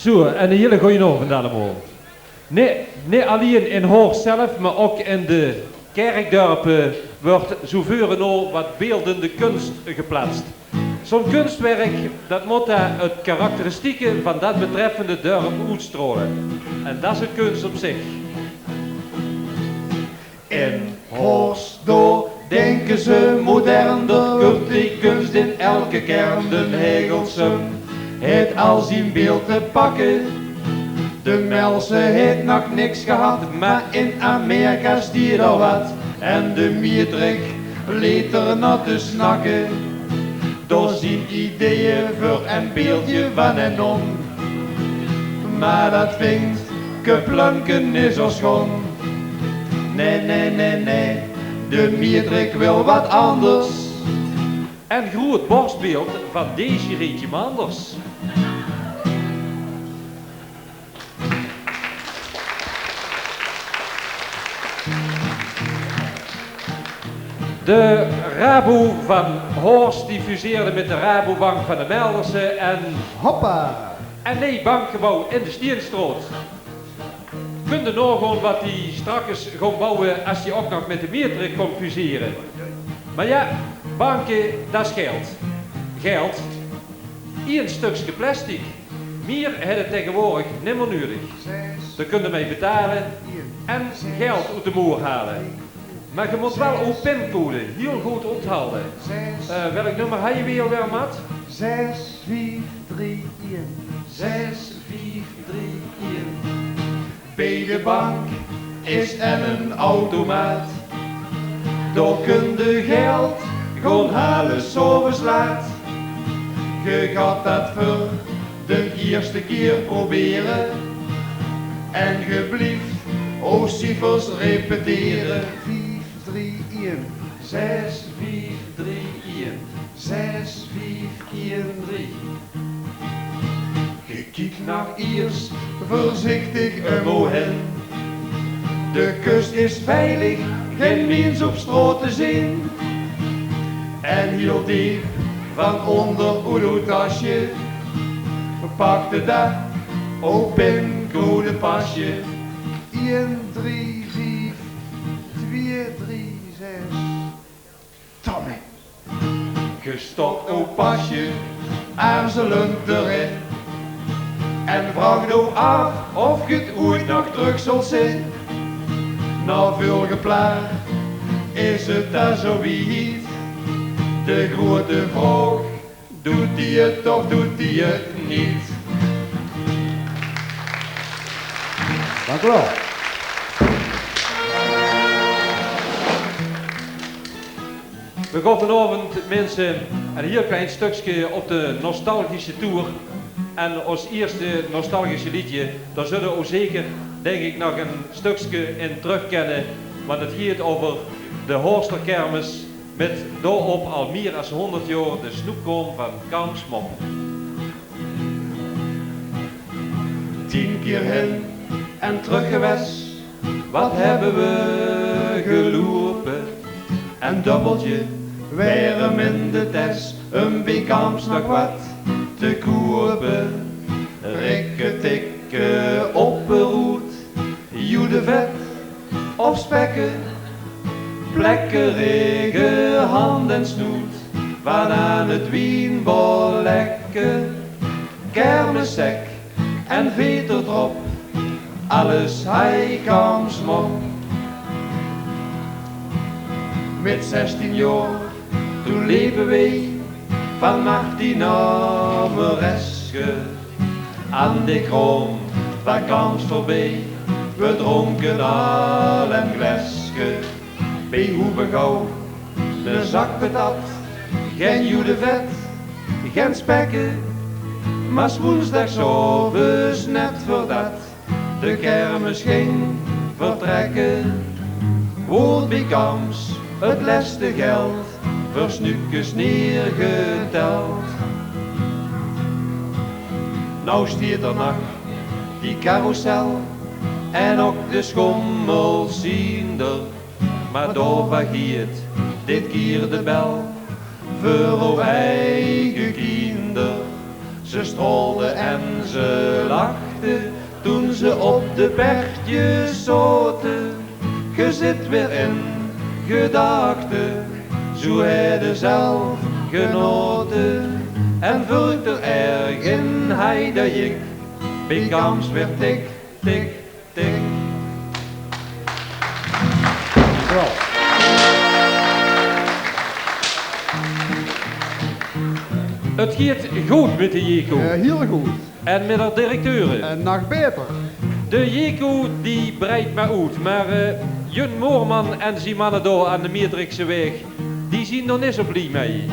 Zo, en 'ne hiele goojen aovend allemaol. Neet, neet allein in Horst zelf, maar ok in de kerkdörpe wuuert zo veur en al wat beeldende kunst geplaatst. Zo'n kunstwerk, dat mót dao 't karakteristieke van dat betreffende dörp oetstraole. En dat is 'n kunst op zich. In Horst, dao dinke ze modern, dao kump die kunst in elke kern. Den Hegelsum haet al zien beeld te pakke. De Melse haet nog niks gehad, maar in Amerika stieët al wat. En de Mietrik leet d'r nao te snakke. Dao zien ideeë veur en beeldje van en om. Maar dat vingt Keplunke neet zo schoon. Nae, nae, nae, nae. De Mietrik wil wat anders. En groeët borstbeeld van Desiree Manders. De Rabo van Horst die fuseerde mit de Rabobank van de Melderse en... Hoppa! En nee, bankgebouw in de Stienstraot. Kunde naogaon wat die strakkes gaon bouwe as die ok nog mit de Mieterik gaon fusere. Mar ja, banke, dat is geld. Geld. Ien stökske plastic. Mier het het taegewoordig nimmer nudig. Dao kunde mei betale en geld oet de moer hale. Mar ge mót wel ow pincode hiel good onthalde. Eh, welk nummer haj je weer, weer, Mat? Zes vief drie ien. Zes vief drie ien. Bie de bank is en en automaat. Dao kunde geld gaon hale, 's aoves laat. Ge gaat dat veur de ierste kier probere. En ge blieft ow ciefers repetere. Vief drie ien. Zes vief drie ien. Zes vief ien drie. Ge kiek nog iers veurzichtig um ow hen. De kust is veilig, gen miens op straot te zeen. En hiel deep van onder oet ow tasje pakde dat ow pincodepasje. Ien drie vief twie drie zes. Tamme. Ge stop ow pasje aarzelend d'rin en vraagt ow aaf of ge 't oeit nog trök zult zeen. Nao veul geplaag is 't dan zoe wied. De groete vraog: doet ie 't of doet ie 't niet? Dank u wel. We gaon vanaovend, minse, en hiel klein stökske op de nostalgische toer. En os ierste nostalgische liedje, dao zulle we ow zeker, dink ik, nog en stökske in trök kenne. Want het geet over de Horster kermis mit daorop al mier as honderd jaor de snoepkraom van Kamps Mop. Tien kier hin en trök gewes, wat hebbe we geloepe. En dubbeltje weer 'm in de tes, um bie Kamps nog wat te koepe. Rikketikke op de roet, joedevet of spekke, plekke rege hand en snoet, van aan 't wienbollekke. Kermissek en veter drop, alles haj Kamps Mop. Mit zestien jaor, toen lepe we van Martien nao Mereske. Aan de kraom van Kamps veurbie, we dronke al en gleske. Bie Hoebegouw, de zak patat, gen joedevet, gen spekke, mar 's woensdags aoves net veurdat de kermis ging vertrekke, woort bie Kamps 't leste geld veur snuukes neergeteld. Now stiet d'r nog die carrousel en ok de schommels zien d'r, mar dao vageert dit kier de bel veur ow eige kiender. Ze strolde en ze lachte toen ze op de pertjes zote. Ge zit weer in gedachte, zoe hedde zelf genote. En veur d'r erg in haj, dao jink bie Kamps weer tik, tik, tik. Dankjewel. Het geet good mit de Jeko. Eh, hiel good. En mit de directeure. En nog beter. De Jeko die breidt mar oet, mar, eh, Jun Moorman en zien manne dao aan de Mieterikse Waeg, die zien d'r nis zo blie mei.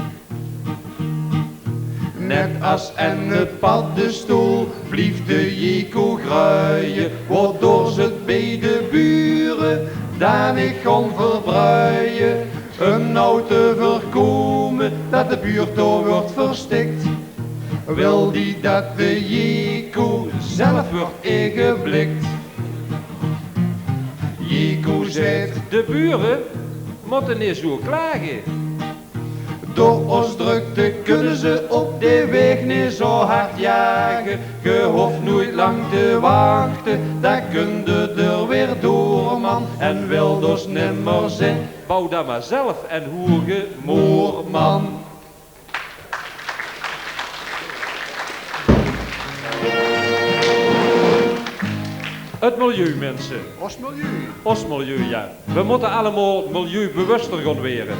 Net as enne paddestoel blief de Jeko gruie, waodoor ze 't bie de bure danig gaon verbruie. Um now te veurkome dat de buurt dao wuuert verstikt, wil die dat de Jeko zelf wuuert ingeblikt. Jeko zaet: de bure, mótte neet zoe klage. Door ós drökte kónne ze op de waeg neet zoe hard jage. Ge hoof noeit lang te wachte, dan kónne d'r weer door, man. En wèlt ós nimmer zeen, bouw dan mer zelf en hoer ge moer, man. Het milieu, minse. Ós milieu. Ós milieu, ja. We mótte allemaol milieubewuster gaon waere.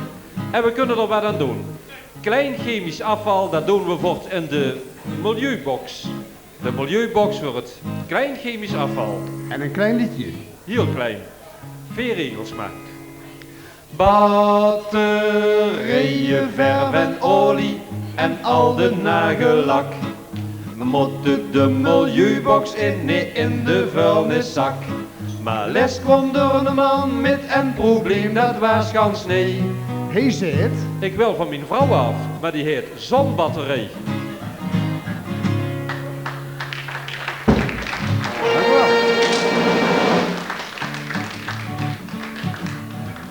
En we kónne d'r wat aan doon. Klein chemisch afval, dat doon we vort in de milieubox. De milieubox veur het klein chemisch afval. En ein klein leedje. Hiel klein. Veer regels mer. Batterieje, verf en olie en al de nagellak mótte de milieubox in, neet in de vuilniszak. Mer lès kwaam d'r eine man mit ein probleem, dat waas gans nee. Hae zaet: ik wil van mien vrouw af, mer die haet zoe'n batterie. Dank u wel.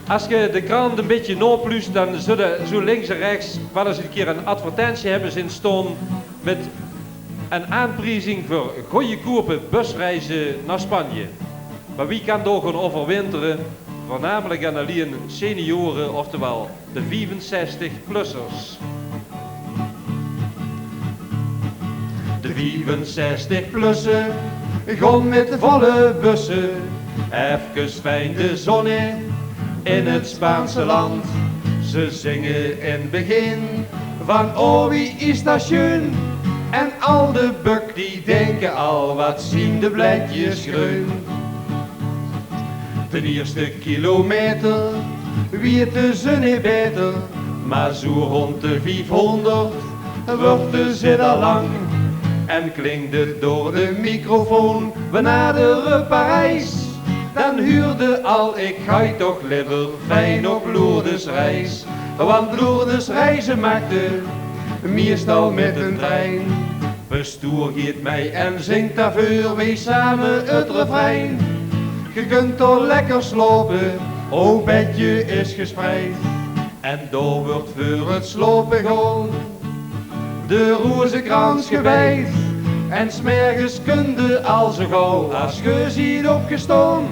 As ge de krant ein bietje naopluust, dan zulle ze zoe links en rechts waal ins ein kier ein advertentie höbbe zeen staon mit ein aanpriezing veur goojekoupe busreize nao Spanje. Mer wie kan dao gaon euverwintere? Veurnamelik en allein seniore, oftewel de viefenzestig-plussers. De viefenzestig-plussers gaon mit volle busse efkes fijn de zon in, in het Spaanse land. Ze zinge in het begin van: "Oh, wie is dat sjeun." En al de bök die dinke al: "Wat zien de bledjes greun." Den ierste kilometer wete ze neet baeter, mer zoe rónd de viefhónderd wuuerte ze al lang. En klingde door de microfoon: "We nadere Parijs." Dan huurde al: "Ik gaoj toch lever fijn op Lourdes reis." Want Lourdes reize maakte meestal mit den trein. Bestoer geet mei en zingt daoveur weer same het refrein. Ge kunt dao lekker slaope, ow bedje is gespreid. En dao wuuert veur het slaope gaon de rozekrans gewijd. En 's mergens kunde al zoe gaw as ge ziet opgestaon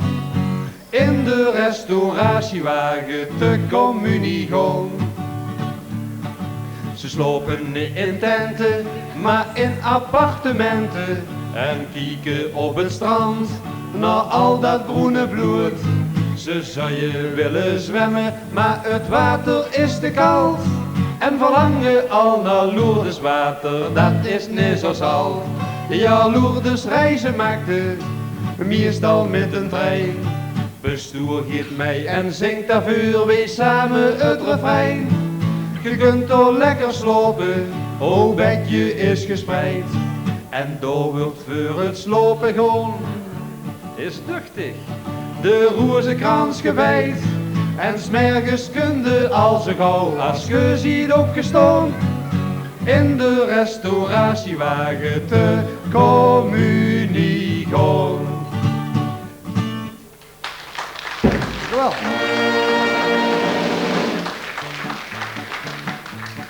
in de restauratiewage te communie gaon. Ze slaope neet in tente, mer in appartemente. En kieke op het strand nao al dat broene bloed. Ze zouwe wille zwemme, mer het water is te kald. En verlange al nao Lourdeswater, dat is neet zoe zald. Ja, Lourdes reize maakte meestal mit den trein. Bestoer geet mei en zingt daoveur weer same het refrein. Ge kunt dao lekker slaope, ow bedje is gespreid. En dao wuuert veur het slaope gaon, is duchtig, de rozekrans gewijd. En 's mergens kunde al zoe gaw as ge ziet opgestaon in de restauratiewage te communie gaon. Dank u wel.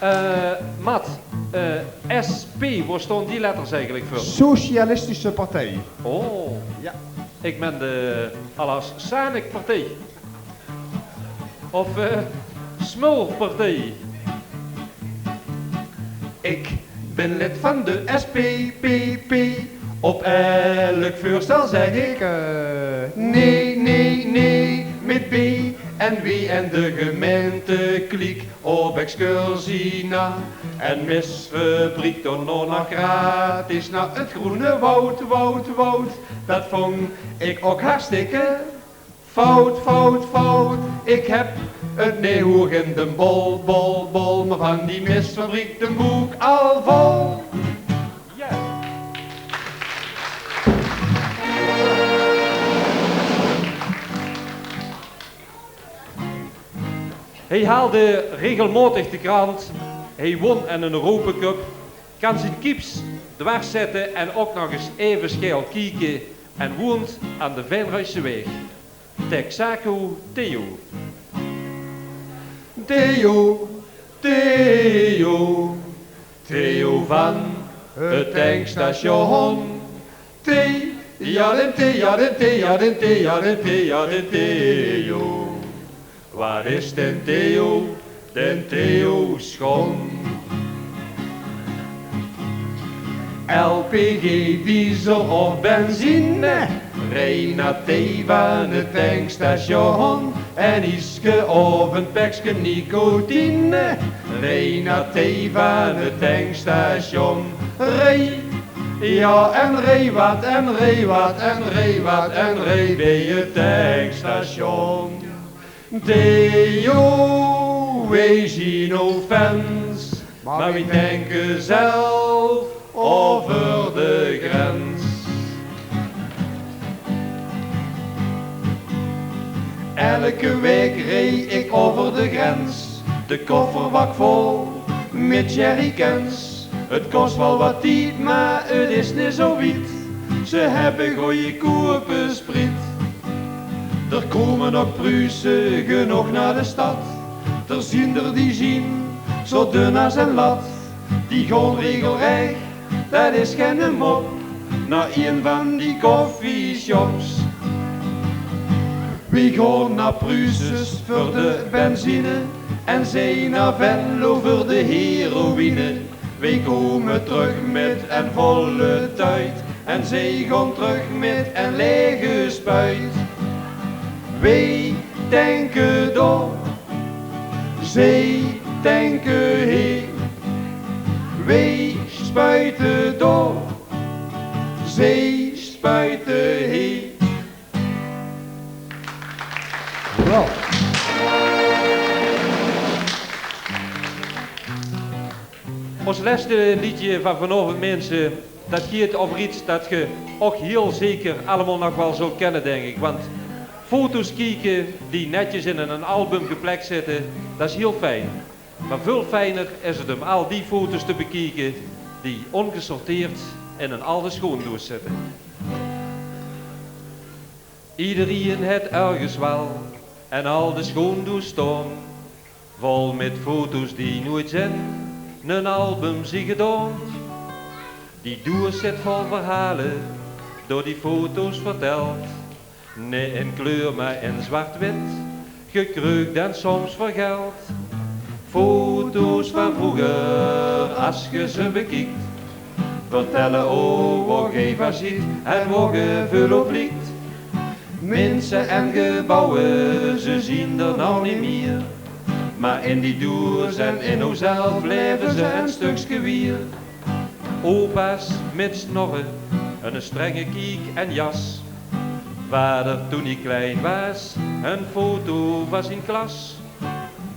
Eh, Mat, eh, S P, wao staon die letters eigelik veur? Socialistische Partij. Oh. Ja. Ik meen de Alassanik-partij. Of, eh, Smulpartij. Ik bin lid van de S P P P. Op elk veurstel zeg ik, eh, nee, nee, nee. Mit B en W en de gemeinte Kliek op excursie nao en misfabriek, daonao nog gratis nao het groene woud, woud, woud. Dat vong ik ok hartstikke fout, fout, fout. Ik heb het neet hoeg in de bol, bol, bol, mer van die misfabriek de boek al vol. Ja. Hae haalde regelmaotig de krant, hae won aan 'n Europacup, kan zien kieps dwars zitte en ok nog ins eve sjael kieke en woont aan de Venrayseweg. Texaco Theo. Theo, Theo, Theo van het tankstation. Thee, ja den thee, ja den thee, ja den thee, ja den thee, ja den Theo. Wat is den Theo, den Theo schoon. L P G, diesel of benzine, rij nao Thee van het tankstation. En ieske of een pekske nicotine, rij nao Thee van het tankstation. Rij, ja en rij wat, en rij wat, en rij wat, en rij bij het tankstation. Theo, wees zien no fans, maar we tanken zelf over de grens. Elke week reej ik over de grens, de kofferbak vol met jerrycans. Het kost wel wat tied, maar het is niet zo wied. Ze hebben goeie koepe spriet. Er komen ook Pruisen genoeg naar de stad. Er zien er die zien zo dun als een lat. Die gaan regelrecht, dat is geen mop, naar een van die coffeeshops. Wie gaan naar Pruisen voor de benzine en zij naar Venlo voor de heroïne. Wij komen terug met een volle tuit en zij gaan terug met een lege spuit. Wij tanken door, zij tanken heen. Wij spuiten door, zij spuiten heen. Jawel. Ons leste liedje van vanaovend, minse, dat geit euver iets dat ge och hiel zeker allemaol nog wel zult kenne, dink ik. Want foto's kieke die netjes in een album geplekt zitte, dat is hiel fijn. Maar veul fijner is het um al die foto's te bekieke die ongesorteerd in een alde schoondoos zitte. Iedereen het ergens wel een alde schoondoos staon, vol met foto's die nooit in een album zien gedaon. Die doos zit vol verhale, door die foto's verteld. Neet in kleur, maar in zwart-wit, gekreukt en soms vergeld. Foto's van vroeger, as ge ze bekiekt, vertelle o wo ge van ziet en wo ge veul op liekt. Minse en gebouwe, ze zien er now neet mier. Maar in die doos en in ozelf leve ze een stukske wier. Opa's met snorre, een strenge kiek en jas. Vader toen hij klein was, een foto van zien klas.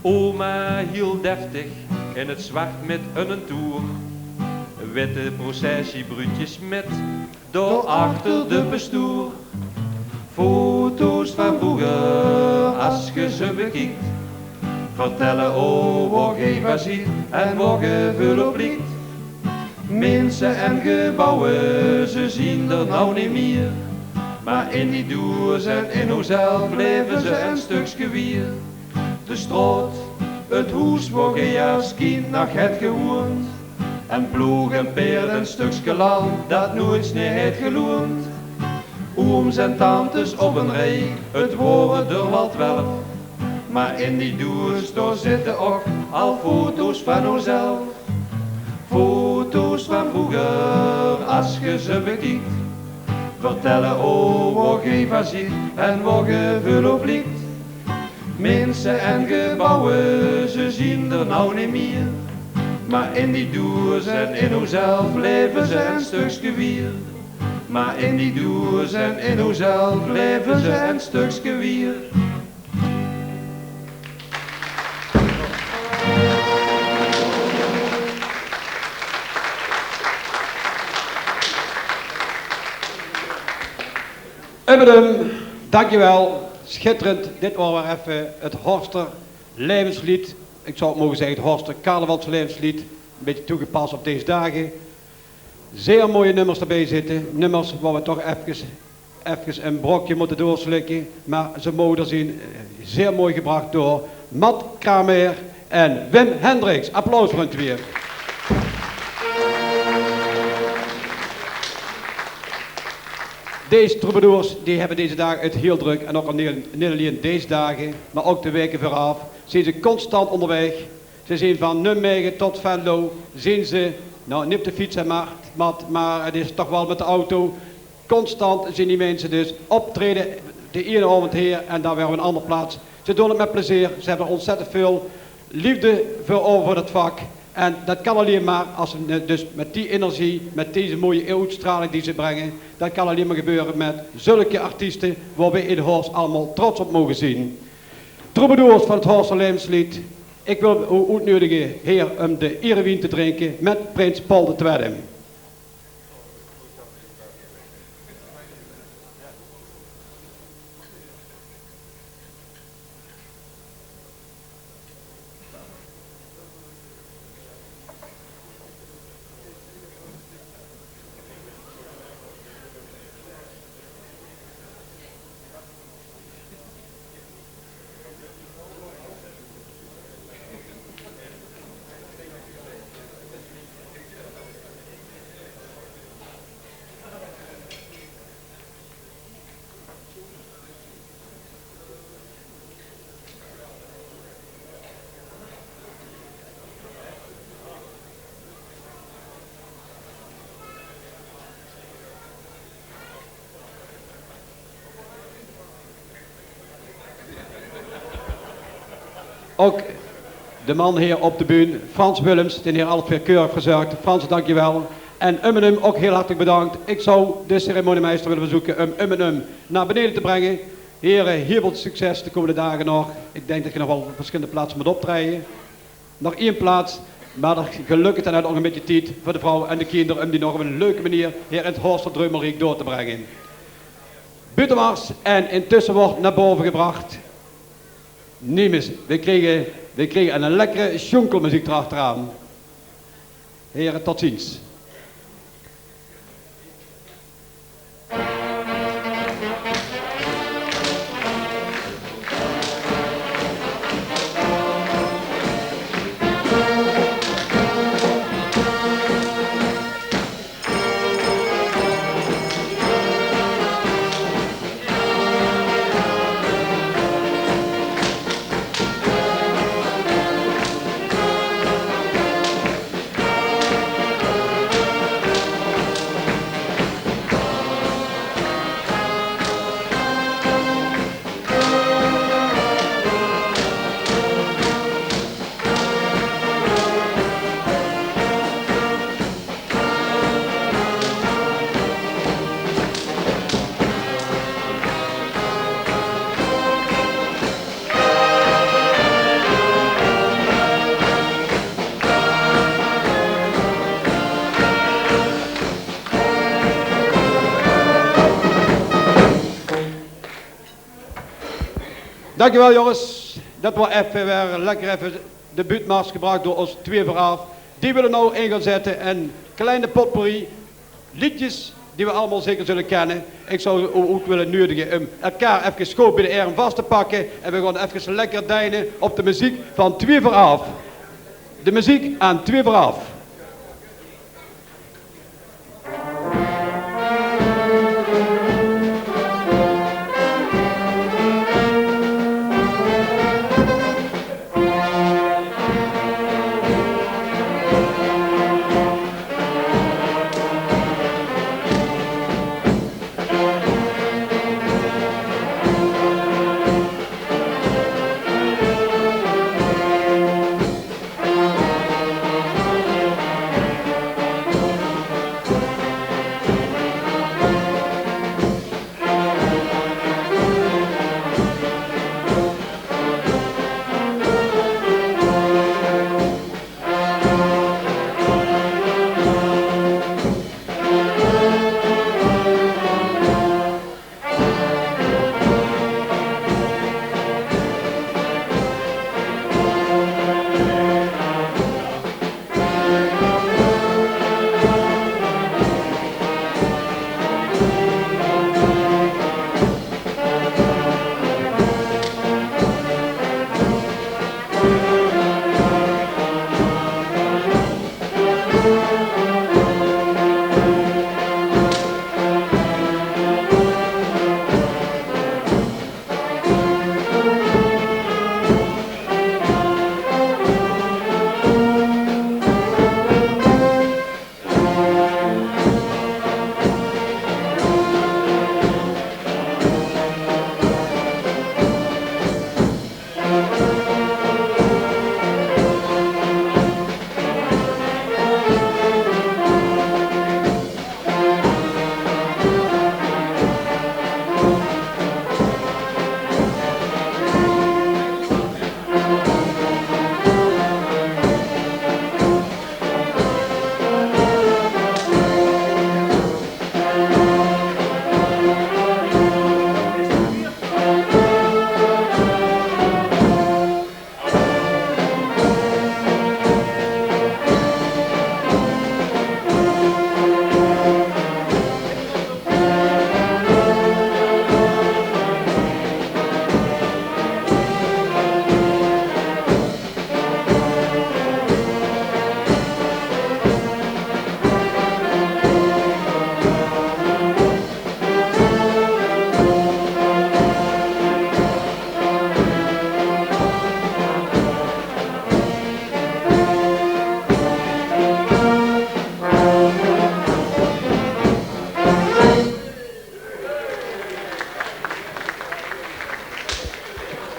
Oma hiel deftig in het zwart met een toer. Witte processie bruudjes met, door achter de pestoer. Foto's van vroeger, as ge ze bekiekt, vertelle o wo ge van ziet en wo ge veul op liekt. Minse en gebouwe, ze zien er now neet mier. Maar in die doos en in ozelf leve ze een stukske wier. De straot, het hoes wo ge as kind nog het gewoond. En ploog en peerd, een stukske land dat nooit neet het geloond. Ooms en tantes op een rij, het wore er wel twelf. Maar in die doos, daar zitte ok al foto's van ozelf. Foto's van vroeger, as ge ze bekiekt, vertelle o wo ge van ziet en wo ge veul op liekt. Minse en gebouwe, ze zien er now neet mier. Maar in die doos en in ozelf leve ze een stukske wier. Maar in die doos en in ozelf leve ze een stukske wier. Ubbedum, dankjewel. Schitterend. Dit waar weer effe het Horster levenslied. Ik zou het mogen zeggen, het Horster carnavalslevenslied. Een beetje toegepast op deze dagen. Zeer mooie nummers erbij zitten. Nummers waar we toch efkes efkes een brokje mótte doorslikke, maar ze moge d'r zien. Eh, zeer mooi gebracht door Matt Kramer en Wim Hendricks. Applaus veur hun twieë. Deze troubadours, die hebbe deze daag het hiel druk. En ouk al neet, neet allein deze daag, maar ouk de weke veuraaf, zien ze constant óngerwaeg. Ze zien van Nijmegen tot Venlo, zien ze, nou, neet op de fiets, hè, maar, maar, maar het is toch waal mit de auto. Constant zien die minse dus optraeje, de iene aovend hier en dan weer op een ander plaats. Ze doon het mit plezeer, ze hebbe ontzettend väöl leefde veur, veur het vak. En det kan allein maar as ze, eh, dus mit die energie, mit deze mooie oetstraling die ze bringe, det kan allein maar gebeure mit zulke artieste, wo we in Horst allemaol trots op moge zien. Troubadours van het Horster Laevesleed, ik wil ow oetnuedige hier um de ierewien te drinke mit prins Paul de Twiede. Ouk de man hier op de bühne, Frans Willems, dae hier al veur keur haet gezörg. Frans, dankjewel. En um en um ouk hiel hartelik bedank. Ik zou de ceremoniemeister wille verzoeke um um en um nao beneje te bringe. Heren, hiel väöl succes de komende daag nog. Ik denk det ge nog waal op verschillende plaatse mót optraeje. Nog ein plaats, maar det geluk het dan ouk nog ein bietje tied veur de vrouw en de kinder um die nog op ein leuke manier hier in het Horster Dreumelriek door te bringe. Buuttemars, en intusse wuuert nao bove gebracht. Nemes, we kriege, we kriege ein lekkere sjoenkelmeziek d'rachteraan. Heren, tot ziens. Dankjewel, jonges. Det waas effe weer lekker, effe de buuttemars gebracht door ós Twieë Veuraaf. Die wille now in gaon zitte ein kleine potpourri leedjes die we allemaol zeker zulle kenne. Ik zou ow ouk wille nuedige um elkaar efkes good bie de erm vas te pakke. En we gaon efkes lekker deine op de meziek van Twieë Veuraaf. De meziek aan Twieë Veuraaf.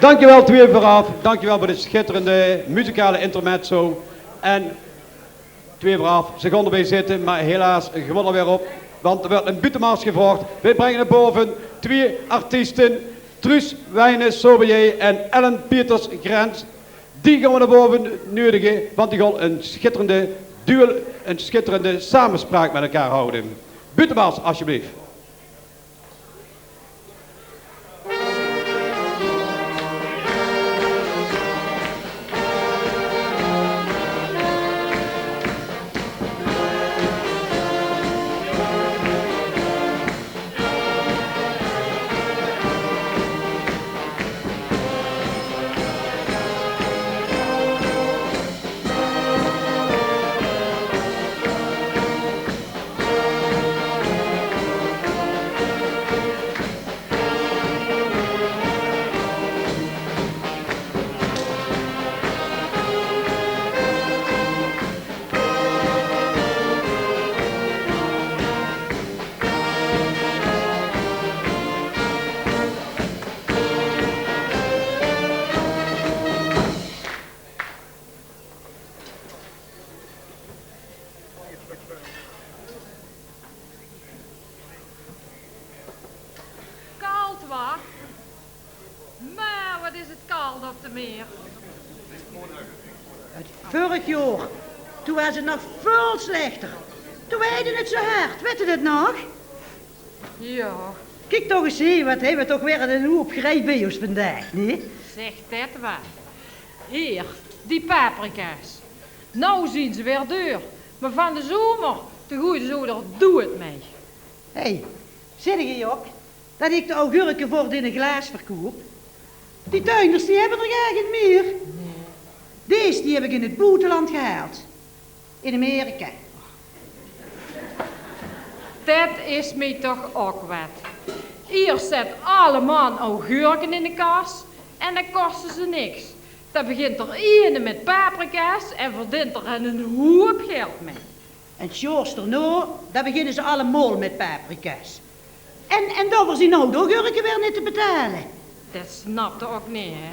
Dankjewel, twee veuraaf. Dankjewel veur dit schitterende muzikale intermezzo. En twee veuraaf, ze góng d'r bie zitte, maar helaas gewoen alweer op. Want d'r wuuert ein buuttemars gevraogd. Weej bringe nao bove twee artieste, Truus Wijnen Soberjee en Ellen Pieters Grens. Die gaon we nao bove neudige, want die gaon ein schitterende duel, ein schitterende samespraok mit elkaar hawte. Buuttemars, alsjeblieft. Kald, wa? Maar wat is het kald op de meer. Het vörig jaor, toen waas het nog väöl slechter. Toen weide het zo hard, wette det nog? Ja. Kiek toch ens, hè, wat hebbe we toch weer ein hoop grijbeos vandaag, nee? Zeg det wa. Hier, die paprika's. Nou zien ze weer deur, maar van de zomer, toen goeide ze d'r doed mee. Hé, hey, zit ik hier ook? Dat ik de augurken vort in ein glaas verkoop. Die tuinders, die hebbe d'r gaar gen mier. Dees, die heb ik in het boeteland gehaald. In Amerika. Det is me toch ok wat. Iers zet alle man augurken in de kas en dan koste ze niks. Dan begint d'r ene mit paprika's en verdient d'r ein hoop geld mee. En 's jaors d'r nao, dan beginne ze allemaol mit paprika's. En, en dao zien nou de augurken weer nit te betale. Det snapte ok nit, hè.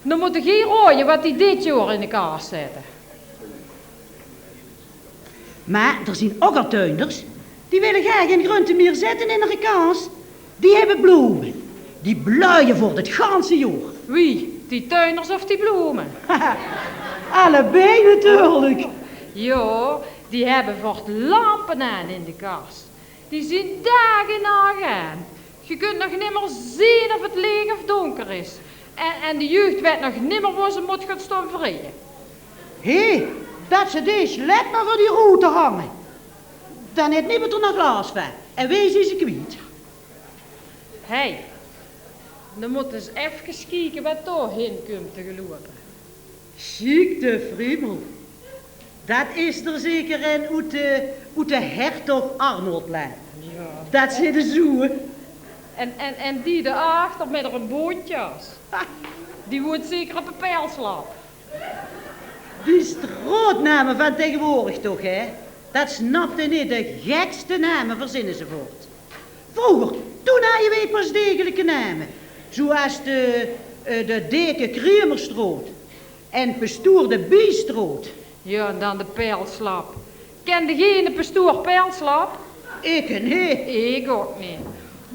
Dan motte geej raoje wat die dit jaor in de kas zette. Maar d'r zien ok al tuinders, die wille gaar gen grunte mier zette in de kas. Die hebbe blome. Die bluie vort het ganse jaor. Wie? Die tuinders of die blome? Allebei natuurlijk. Ja, die hebbe vort lampen aan in de kas. Die zien daag en nach aan. Ge kunt nog nimmer zien of het leeg of donker is. En, en de jeugd wet nog nimmer wo ze mot gaon staon vreje. Hé, dat ze dees let maar veur die roete hange. Dan het niemand d'r nog las van. En weej zien ze kwiet. Hé, dan motte ze efkes kieke wat dao hin kump te gelope. Sjiek de friemel. Dat is d'r zeker ein oet de, oet de Hertog Arnoldlaan. Ja. Dat zit de zoe. En, en, en die dao achter mit d'r bontjas. Ha, die woeënt zeker op de pijlslap. Die straotname van taegewoordig toch, hè? Dat snapte nit, de gekste name verzinne ze vort. Vroeger, toen haje weej pas degelike name. Zoeas de, eh, de Deke Kremerstraot en Pestoer de Biestraot. Ja, en dan de Pijlslap. Kende geej de Pestoer Pijlslap? Ik nit. Ik ok nit.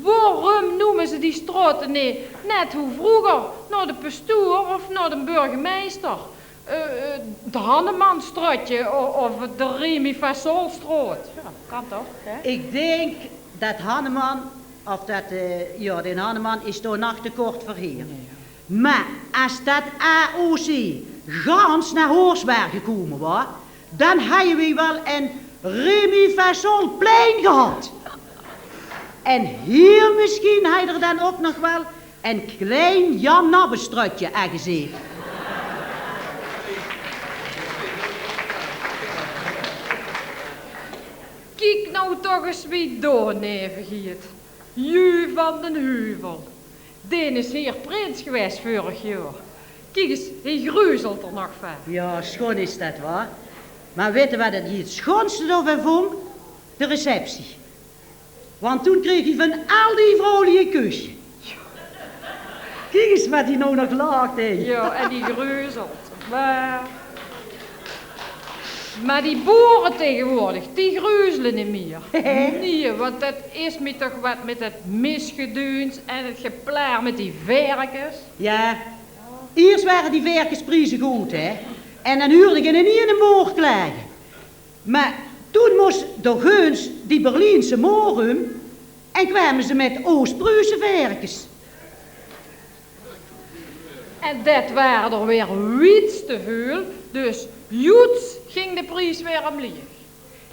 Waorum noeme ze die straote nit net hoe vroeger, nao de pestoer of nao de burgemeister? Eh, eh, 't Hannemanstraotje o-, of 't Remy Fassolstraot. Ja, kan toch, hè? Ik dink dat Hanneman, of dat, eh, ja, den Hanneman is dao nog te kort veur hier. Nee, ja. Maar as dat A O C gans nao Hors waar gekome waar, dan haje weej wel ein Remy Fassolplein gehad. En hier misschien haje d'r dan ok nog wel ein klein Jan Nabbestraotje aangezete. Kiek nou toch ens wie dao neve giet. Ju van den Heuvel. Den is hier prins gewaes vörig jaor. Kiek ens, hae gruzelt d'r nog van. Ja, schoon is dat, wa? Maar wette wat ik het schoonste dao van vong? De receptie. Want toen kreeg hae van al die vrouwluuj ein kusje. Kiek ins wat die nou nog lach, hè. Ja, en die greuzelt. Maar, maar die boere tegenwoordig, die greuzelen niet meer. Nee, want dat is me toch wat met het misgedeuns en het geplaar met die verkes. Ja, eerst waren die verkesprieze good, hè. En dan huurde ge nie een boer klage. Maar toen moest doorgaans die Berlijnse moor um en kwamen ze met Oost-Pruise verkes. En dat waren er weer wiets te veel, dus joets ging de prijs weer omlieg.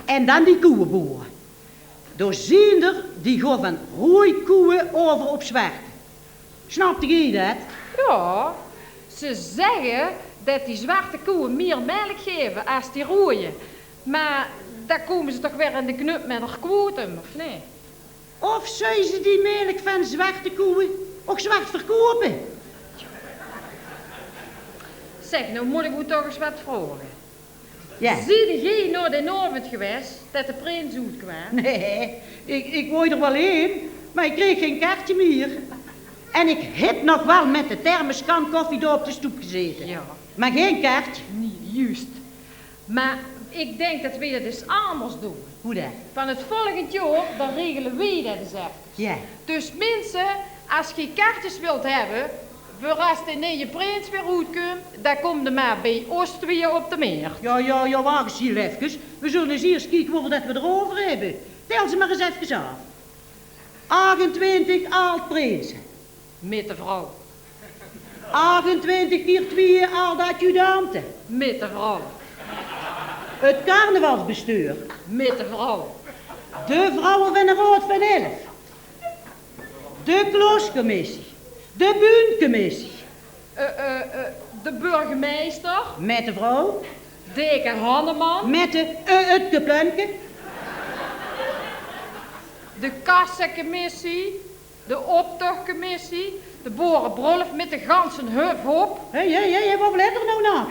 En dan die koeënboer. Door ziender die goof van roei koeën over op zwarte. Snapte ge dat? Ja, ze zeggen dat die zwarte koeën meer melk geven als die roeie. Maar dan komen ze toch weer in de knup met haar quotum, of nee? Of zou ze die melk van zwarte koeën ook zwart verkopen? Zeg, nou moet ik u toch eens wat vragen. Ja. Ziet ge nog de avond geweest dat de prins oetkwaam? Nee, ik, ik wou er wel heen, maar ik kreeg geen kaartje meer. En ik heb nog wel met de thermoskan koffie daar op de stoep gezeten. Ja. Maar geen kaartje. Nee, juist. Maar ik denk dat we dat eens anders doen. Hoe dan? Van het volgend jaar, dan regelen we dat eens even. Ja. Dus mensen, als ge kaartjes wilt hebben, voor als de neje prins weer oetkomt, dan komt er maar bij ons twee op de meer. Ja, ja, ja, wacht eens hier even. We zullen eens eerst kijken hoeveel dat we erover hebben. Tel ze maar eens even af. Achtentwintig aald-prinsen. Met de vrouw. Achtentwintig keer twee aald-adjudanten. Met de vrouw. Het carnavalsbestuur. Met de vrouw. De vrouwen van de Raad van Elf. De klooscommissie. De buuncommissie. Eh, eh, eh, de burgemeester. Met de vrouw. Deke Hanneman. Met de, eh, het keplenke. De kassacommissie. De optochtcommissie, de boerebrulf met de ganse huf op. Hé, hé, hé, hé, wat let er nou nog?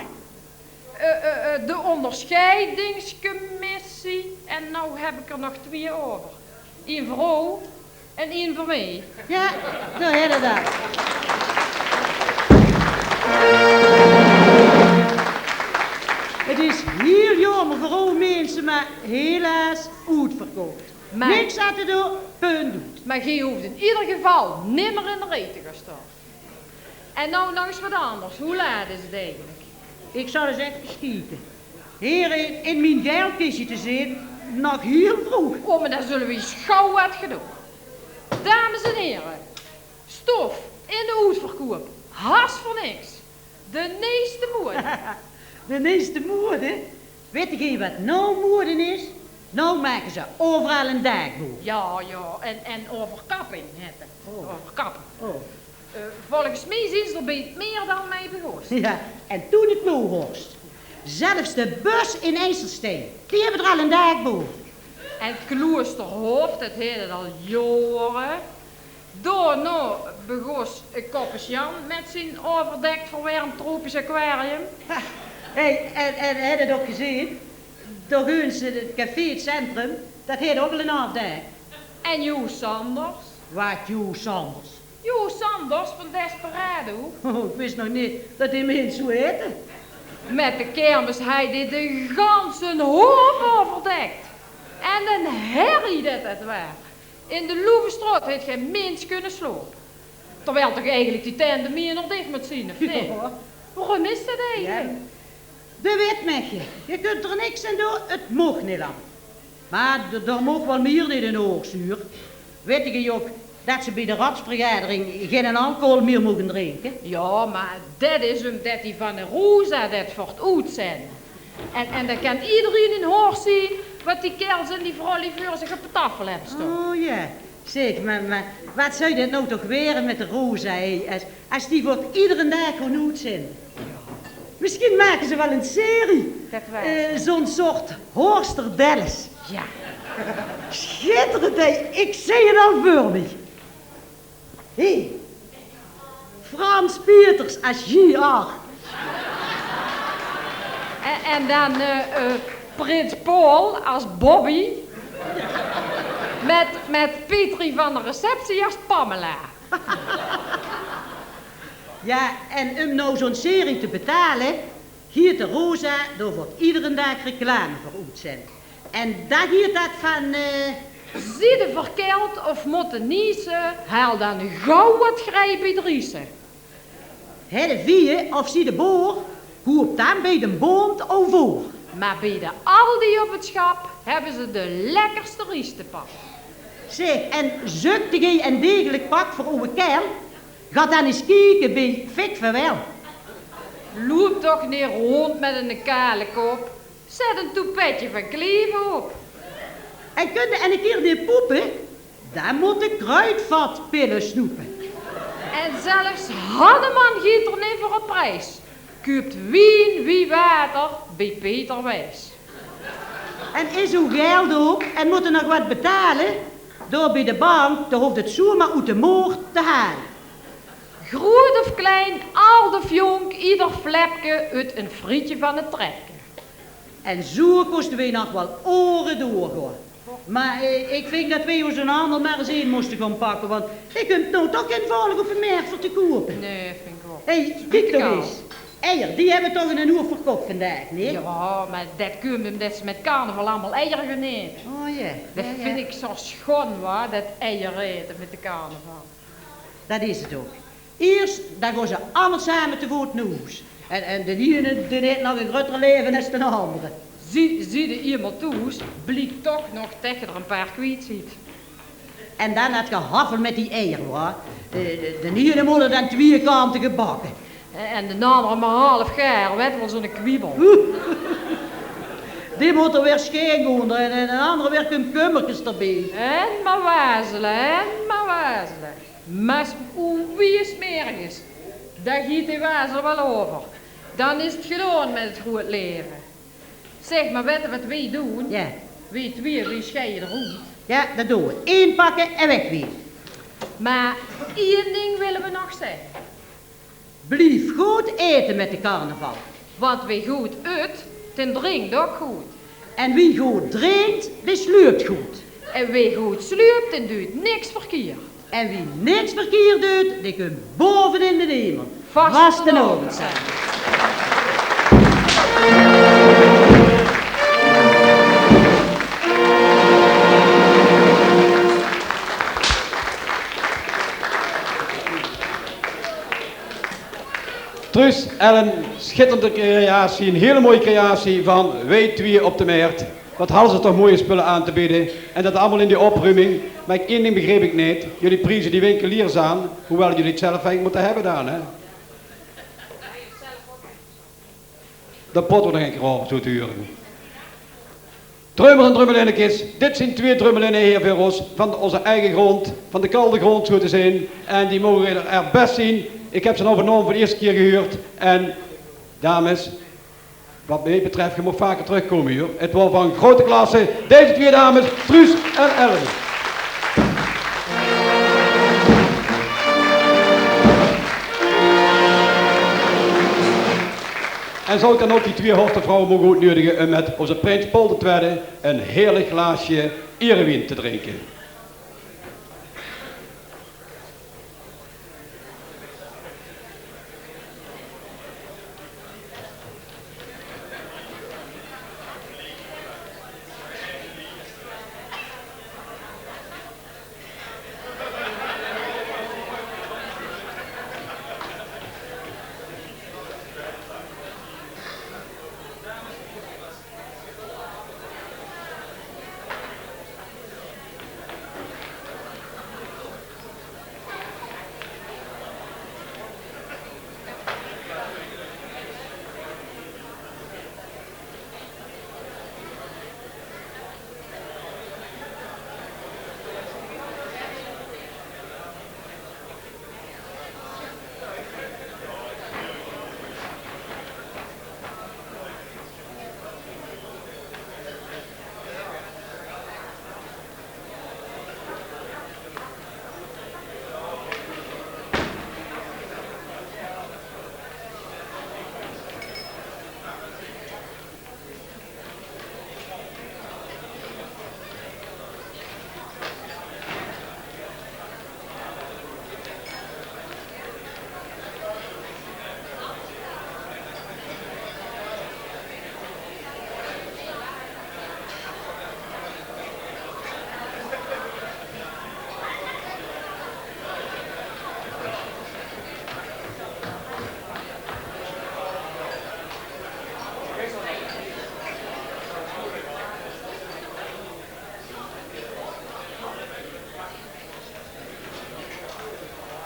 Eh, eh, eh, de onderscheidingscommissie. En nou heb ik er nog twee over. Eén vrouw en één voor mij. Ja, zo heet het dat. Het is heel jammer voor uw mensen, maar helaas oetverkocht. Maar niks aan te doen, punt oet. Maar ge hoeft in ieder geval nimmer in de rij te gaan staan. En nou nog eens wat anders. Hoe laat is het eigenlijk? Ik zal eens even kieken. Hier in, in mijn geldkistje te zitten, nog heel vroeg. Oh, maar dan zullen we eens gauw wat gaan doen. Dames en heren, stof in de oetverkoop. Has voor niks. De neeste moede. De neeste moede? Weet ge wat nou moede is? Nou maken ze overal een daakboer. Ja, ja, en, en overkapping heet het. Oh. Overkapping. Oh. Eh, volgens mij zijn ze er bij het meer dan mij begos. Ja, en toen het nou horst. Zelfs de bus in IJsselstein, die hebben er al een daakboer. En Kloosterhof, dat heet het al jaren. Daarna begos Koppes Jan met zijn overdekt verwermd tropisch aquarium. Ha, hey, en, en heb je het ook gezien? Daar gunst het café Het Centrum, dat heet ook al een afdek. En Jo Sanders? Wat Jo Sanders? Jo Sanders van Desperado. Oh, ik wist nog niet dat die mensen zo heten. Met de kermis hij dit de ganse hof overdekt. En een herrie dat het waar. In de Loevestraat heeft geen mens kunnen slapen. Terwijl toch eigenlijk die tent de mier nog dicht moet zien, of niet? Ja. Waarom is dat eigenlijk? Ja. De wet, mechje. Je kunt er niks aan doen, het mocht niet langer. Maar d-, er mocht wel meer niet in Hoorsuur. Weet je ook dat ze bij de radsvergadering geen alcohol meer mogen drinken? Ja, maar dat is omdat die van de Rosa dat voort oetzenden. En, en dan kan iedereen in Hoorsuur zien wat die kerels en die vrouw die voor zich op de tafel hebben staan. Oh ja, zeg, maar, maar wat zou dat nou toch weren met de Rosa, hè? Als, als die voor iedere dag gaan oetzenden. Misschien maken ze wel een serie. Dat waar. Eh, zo'n soort Horster Dallas. Ja. Schitterend, hè? Ik zie het al voor me. Hé, Frans Pieters als J R. En, en dan eh, eh, Prins Paul als Bobby. Met, met Petri van de receptie als Pamela. Ja, en um now zo'n serie te betale, giet de Rosa door veur iedere daag reclame veur oetzende. En dao giet dat van, eh, Zie de verkeld of mótte niese, haal dan gauw wat grij bie Driese. Hè de vieje of zie de boor, koop dan bie de Bond Ovoor. Maar bie de Aldi op het schap hebbe ze de lekkerste riestepap. Zeg, en zuk de gej en degelik pak veur owe kel, ga dan ins kieke bie Fik van Wel. Loep toch neet rond met een kale kop. Zet een toepetje van Kleve op. En kunde en een kier neet poepe, dan mótte kruidvatpille snoepe. En zelfs Hanneman giet er neet veur op reis. Kuupt wien wie water bie Peter Wijs. En is ow geld op en mótte nog wat betale, door bie de bank, dao hoof het zoemer oet de moord te hale. Groet of klein, ald of jónk, ieder flepke ut een frietje van het trepke. En zoe koste weej nog wel ore doorgoa. Maar, eh, ik ving dat weej oze handel maar ins in móste gaon pakke, want ik kump now toch gen volg op de mert veur te koepe. Nee, ving ik ook. Hé, kiek toch ins. Eier, die hebbe toch in een oer verkoch vandaag, neet? Ja, maar dat kump umdet ze met carnaval allemaal eier gaon ete. Oh ja. Dat ving ik zo schoon, wa, dat eier ete met de carnaval. Dat is het ook. Iers dan gaon ze allemaal same te voot nao hoes. En, en de iene, dae het nog een groter leven es de andere. Zie, zie de iemand thoes, bliek toch nog tege er een paar kwiet ziet. En dan dat gehaffel met die eier, wa. De, de, de iene mót er dan twieë kante gebakke. En, en de andere maar half gaar, wet wel, zo'n kwiebel. Die mót er weer sjoen goon, en, en een andere weer kumkummerkes erbie. En maar wazele, en maar wazele. Mas oe wie is mergens, dan giet de wazel wel over. Dan is het gedoon met het groeët leven. Zeg, maar wette wat weej doen? Ja. Weej twieë, weej scheie er oet. Ja, dat doon we. Inpakke en weg weer. Maar ien ding wille we nog zegge. Blief good ete met de carnaval. Want weej good ut, den drinkt ook good. En wie good drinkt, dae sluupt good. En weej good sluupt, den duut niks verkierd. En wie niks verkierd duut, dae kump boven in de hemel. Vastelaovend zeen. Truus, Ellen, schitterende creatie, een hele mooie creatie van Weej Twieë op de Mert. Wat hadde ze toch mooie spullen aan te bieden. En dat allemaal in die opruiming. Maar ik, één ding begreep ik niet. Jullie prijzen die winkeliers aan, hoewel jullie het zelf eigenlijk moeten hebben dan, hè? Dat potten we nog een keer over, zo te huren. Dreumers en dreumelinnekes, dit zien twee dreumelinne hier veur os, van ozze eige grond, van de kalde grond, zo te zeen. En die moge er, er best zien. Ik heb ze nou vanaovend veur de eerste keer gehuurd. En dames, wat mij betreft, ge moogt vaker terugkomen, huur. Het waor van grote klasse, deze twee dames, Truus en Ellen. En zal ik dan ook die twee Horster vrouwen mogen uitnodigen om met onze prins Paul de Tweede een heerlijk glaasje erewien te drinken.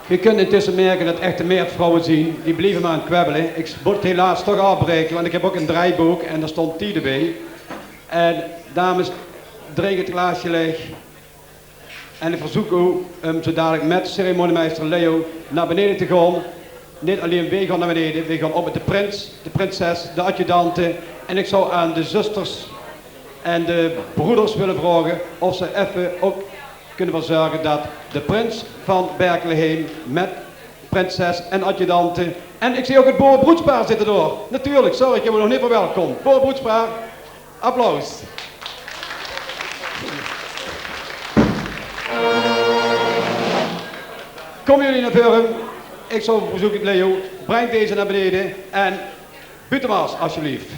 Geer kunt intösse merke det 't echte meertvrouwe zien. Die blieve mer aan 't kwebbele. Ik mót 't helaas toch aafbraeke, want ik heb ok ein draaibook en dao staon tiede bie. En dames, drink 't glaasje laeg. En ik verzoek ow um zo dalik mit ceremoniemeister Leo nao benaeje te gaon. Neet allein weej gaon nao benaeje, weej gaon ok mit de prins, de prinses, de adjudante. En ik zou aan de zusters en de broeders wille vraoge of ze effe ok kunne verzorge det de prins van Berkelheem mit prinses en adjudante. En ik zeen ok 't boerebroedspaar zitte dao. Natuurlik, sorry, ik heb ow nog neet verwelkomd. Boerebroedspaar, applaus. Kom jullie nao veure. Ik zou verzoeke, Leo, breng deze nao benaeje en buuttemars, alsjeblieft.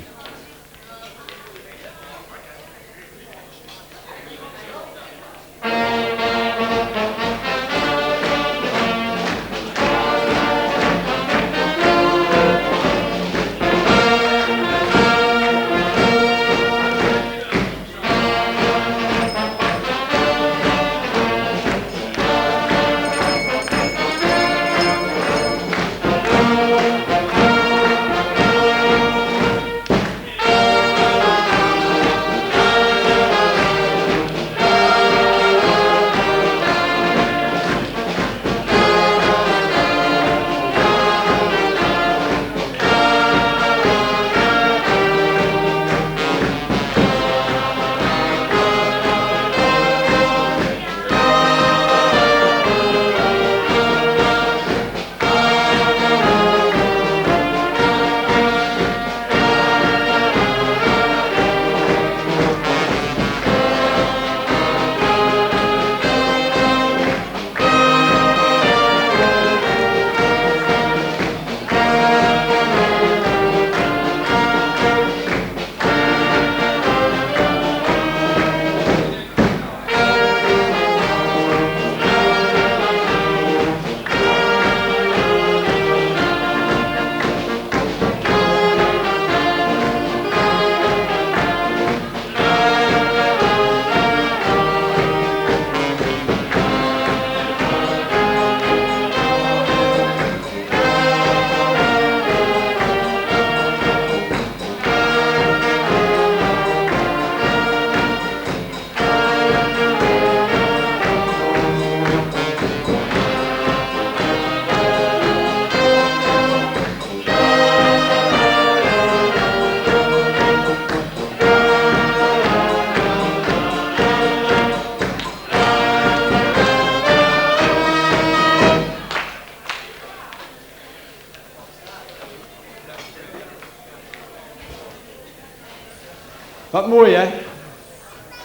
Wat mooi, hè?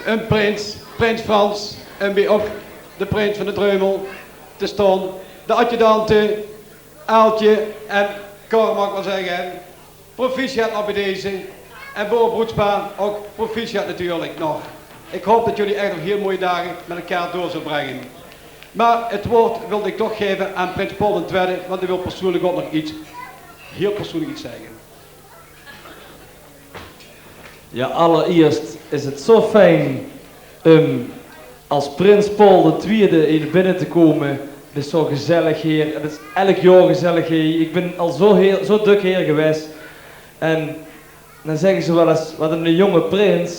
Ein prins, prins Frans, en bie ok de prins van de Dreumel te staon. De adjudante, Aaltje en Cor, mag ik wel zegge, hè? Proficiat nog bie deze. En boerebroedspaar ok proficiat natuurlik nog. Ik haop det jullie ech nog hiel mooie daag mit elkaar door zulle brenge. Maar 't woord wilde ik toch gaeve aan prins Paul de Twiede, want dae wil persoonlik ok nog iets, hiel persoonlik iets zegge. Ja, allerierst is 't zo fijn um as prins Paul de Twiede hie binne te kome. 't Is zo gezellig hie. 't Is elk jaor gezellig hie. Ik bin al zo, hie, zo dök hie gewaes. En dan zegge ze wel ens: "Wat 'ne jonge prins."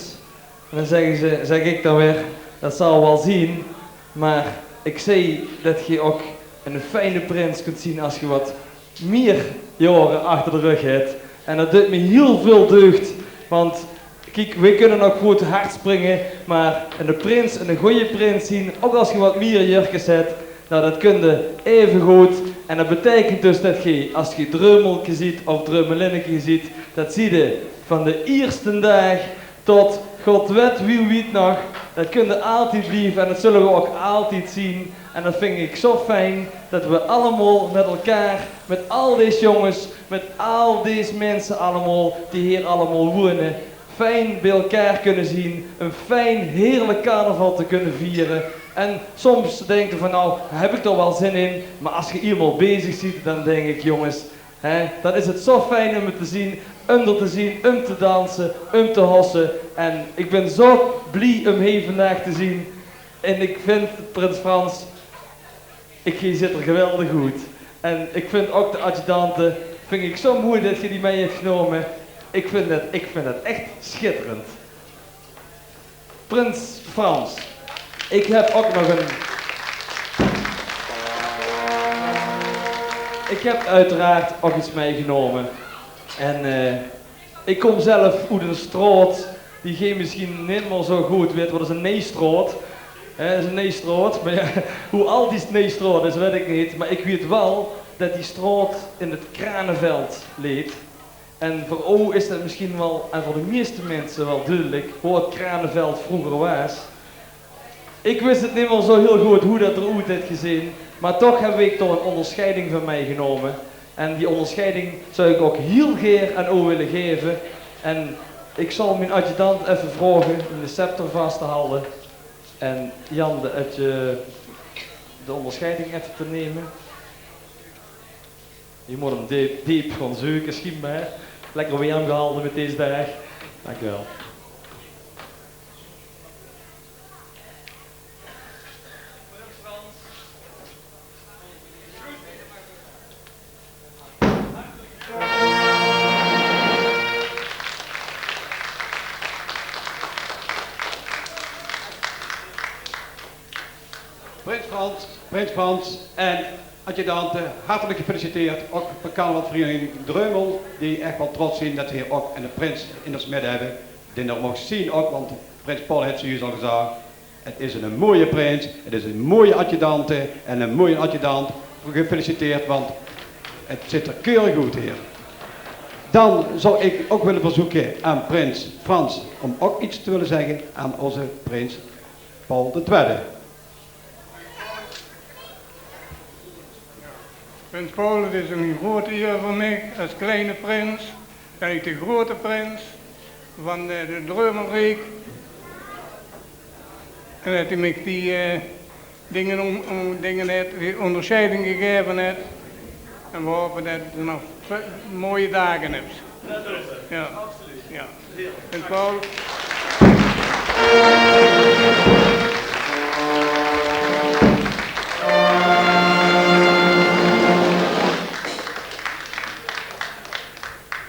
En dan zegge ze, zeg ik dan weer: "Det zal wel zien, maar ik zeen det geej ok 'ne fijne prins kunt zien as geej wat mier jaore achter de rug het." En det deit me hiel veul deugd, want kiek, weej kunne ok good hard springe, maar 'ne prins, 'ne goeie prins zien, ok as geej wat mier jurkes het, nou, det kunde eve good. En det beteikent dus det geej, as geej Dreumelke ziet of Dreumelinneke ziet, det ziede van de ierste daag tot God wet wie wied nog, det kunde altied blieve en det zulle we ok altied zien. En det vind ik zo fijn, det we allemaol mit elkaar, mit al dees jonges, mit al dees minse allemaol die hie allemaol woene, fijn bie elkaar kunne zien, ein fijn, heerlik carnaval te kunne viere. En soms dinke van: "Nou, heb ik d'r wel zin in?" Maar as geej eenmaol bezig ziet, dan dink ik: "Jonges, hè, dan is 't zo fijn um 't te zien, um d'r te zien, um te danse, um te hosse." En ik bin zo blie um hie vandaag te zien. En ik vind, prins Frans, Ich, geer zit d'r geweldig oet. En ich vind ouch de adjudante, vind ich zo mooi det geer die mei höbt genómme. Ich vind 't, ich vind 't ech sjitterend. Prins Frans, ich höb ouch nog ein, ich höb oeteraard ouch get meigenómme. En, eh, ich kóm zelf oet ein straot die geer mesjien neet mier zo good wit. Waat is ein Neestraot? Hè, is ein Neestraot. Mer jao, wie aldis Neestraot is, wit ich neet. Mer ich wit waal det die straot in 't Kraneveld ligk. En veur ow is det mesjien waal, en veur de meiste minse waal dudelik, wo 't Kraneveld vreuger waas. Ich wis 't neet mier zo hieël good wie det d'r oet haet gezeen, mer toch höb ich dao ein óngersjeiding van meigenómme. En die óngersjeiding zou ich ouch hieël gaer aan ow wille gaeve. En ich zal mien adjudant effe vraoge óm de scepter vas te halde. En Jan, de, het, eh, de óngersjeiding effe te numme. Geer mót 'm deep, deep gaon zeuke, sjienbaar. Lekker werm gehalde mit dees daag. Dank uch waal. Prins Frans, Prins Frans en adjudante, hartelijk gefeliciteerd. Ouch van carnavalsvereniging Dreumel, die ech waal trots zien det ze hie ouch eine prins in de smidde höbbe, dae d'r maag zien ouch, want prins Paul haet zojuus al gezag: 't Is eine mooie prins, 't is ein mooie adjudante en eine mooie adjudant. Gefeliciteerd, want 't zit d'r keurig oet hie. Dan zou ich ouch wille verzoeke aan prins Frans óm ouch get te wille zègke aan ózze prins Paul de Twiede. Prins Paul, het is ein groeate ieër veur mich es kleine prins det ich de groeate prins van, eh, de Dreumelriek, en det hae mich die, eh, dinger óm, óm, dinger haet, die óngersjeiding gegaeve haet. En veer haope det geer nog ve-, mooie daag höbt. Jao. Jao. Prins Paul.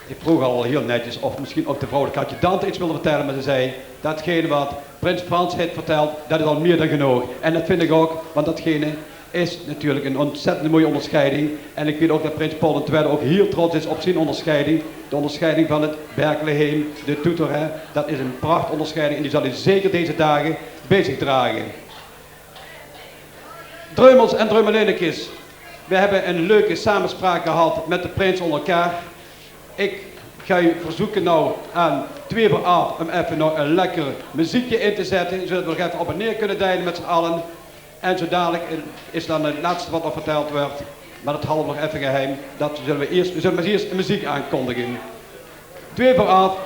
Ich vroog al hieël netjes of mesjien ouch de vrouwelijke adjudante get wilde vertèlle, mer ze zag: "Datgene waat prins Frans haet vertèld, det is al mieër dan genóg." En det vind ich ouch, want datgene is natuurlik ein óntzèttend mooie óngersjeiding. En ich weit ouch det prins Paul de Twiede ouch hieël trots is op zien óngersjeiding. De óngersjeiding van 't Berkeleyheem, de Toeter, hè. Det is ein prachtóngersjeiding en die zal hae zeker dees daag bie zich drage. Dreumels en Dreumelinnekes, veer höbbe ein leuke samespraok gehad mit de prins ónger elkaar. Ich gaon uch verzeuke noe aan twieë veur aaf óm effe nog ein lekker meziekje in te zètte, zodet veer nog effe op en neer kónne deile mit z'n alle. En zo dalik is dan 't lètste waat nog vertèld wuuert, mer det halde veer nog effe geheim. Det zulle veer ieërst, veer zulle mer ieërst de meziek aankondige. Twieë veur aaf.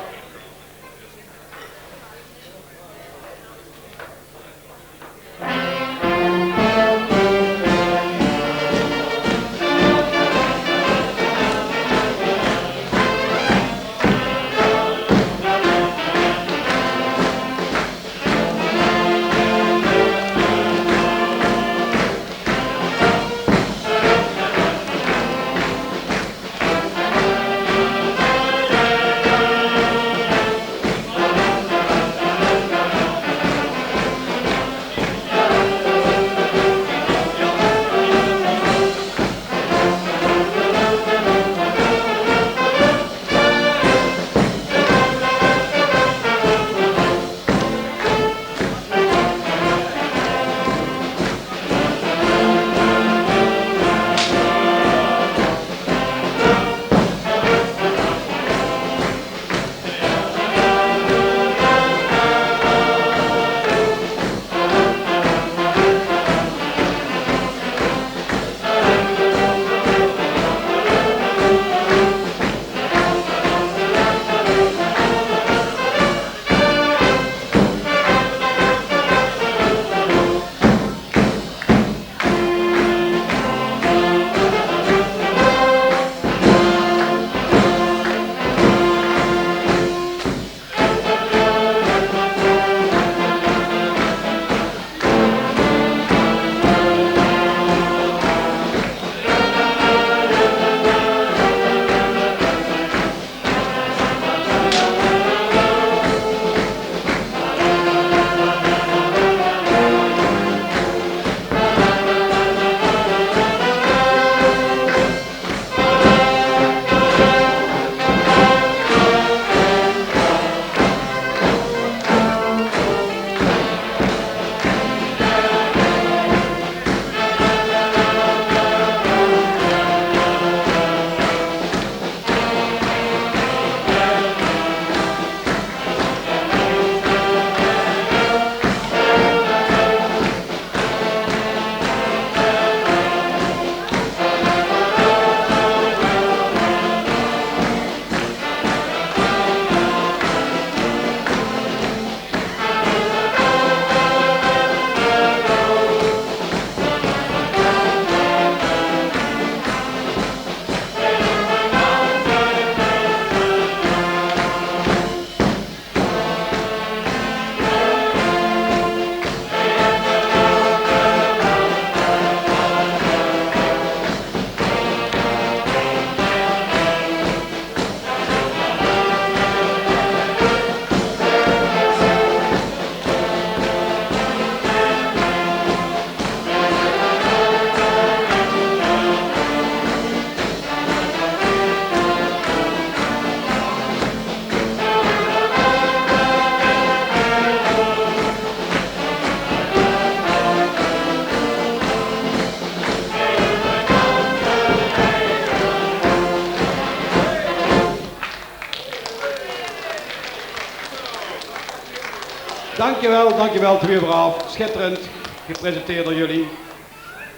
Dankjewel, dankjewel, Twieëbraaf. Schitterend gepresenteerd door jullie.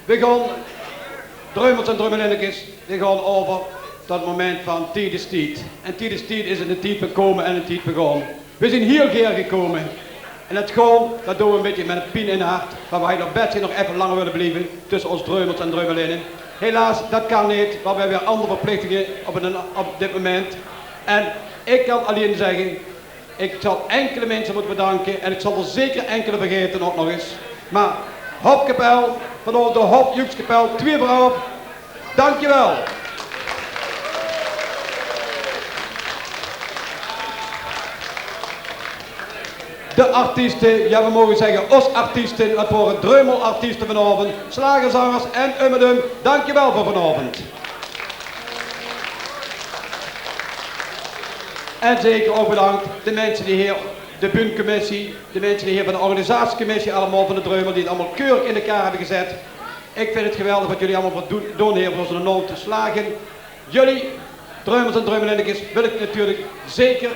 We gaon, Dreumels en Dreumelinnekes, we gaon euver tot 't moment van tied is tied. En tied is tied is 'ne tied van kome en 'ne tied van gaon. We zien hiel gaer gekome. En 't gaon, dat doon we 'n bietje mit 'n pien in 't hart, want we hadde nog bets nog effe langer wille blieve tösse ós Dreumels en Dreumelinne. Helaas, dat kan neet, want we hebbe weer anger verplichtinge op 'n, op dit moment. En ik kan allein zegge, ik zal enkele minse mótte bedanke en ik zal d'r zeker enkele vergaete ouk nog ens. Mer Hofkapel, van ós de Hofjoekskapel Twieëbraaf, dankjewel. De artieste, jao, we moge zegge, ós artieste, 't wore Dreumelartieste vanaovend, slagerzangers en ummedum, dankjewel veur vanaovend. En zeker ouk bedank de minse die hie, de buntcommissie, de minse die hie van de organisatiecommissie allemaol van de Dreumel, die 't allemaol keurig in elkaar hebbe gezet. Ik vind 't geweldig wat jullie allemaol veur doon, doon hie veur ós enorm te slage. Jullie, Dreumels en Dreumelinnekes, wil ik natuurlijk zeker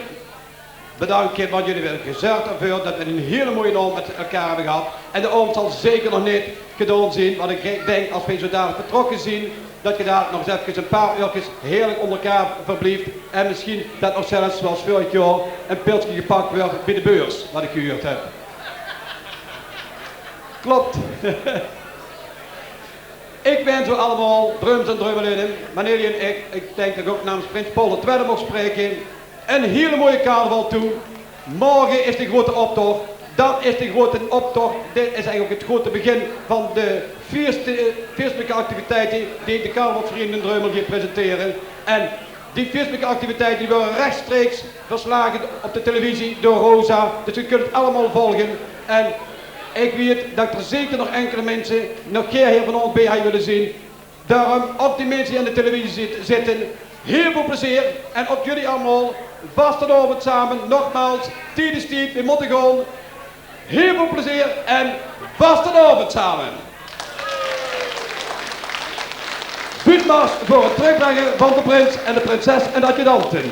bedanke, want jullie hebbe gezörg d'rveur dat we 'n hiele mooie aovend mit elkaar hebbe gehad. En de aovend zal zeker nog neet gedaon zien, want ik denk, as we zo dadelik vertrokke zien, dat ge dadelik nog ens efkes 'n paar uurkes heerlijk onder elkaar verblieft. En misschien dat nog zelfs, zoals veurig jaor, 'n pilske gepak wuuert bie de beurs, wat ik gehuurd heb. Klopt. Ik wens ow allemaol, Dreumels en Dreumelinne, mer neet allein ik, ik denk dat ik ouk namens Prins Paul de Twiede maag spraeke, 'n hiele mooie carnaval toe. Morge is de groete optoch. Dan is de groete optoch. Dit is eigelik ouk 't groete begin van de fieëste, fieëstelike activiteite die de carnavalsvereniging in Dreumel geit presentere. En die fieëstelike activiteite die waere rechtstreeks verslage op de televisie door Rosa. Dus ge kunt 't allemaol volge. En ik weit dat d'r zeker nog enkele minse nog gaer hie vanaovend bie hadde wille zien. Daorum, ouk die minse die aan de televisie zit-, zitte, hiel väöl plezeer. En ouk jullie allemaol, vastelaovend same, nogmaals, tied is tied, we mótte gaon. Hiel väöl plezeer en vastelaovend same. Buutmars veur 't trökbrenge van de prins en de prinses en de adjudanten.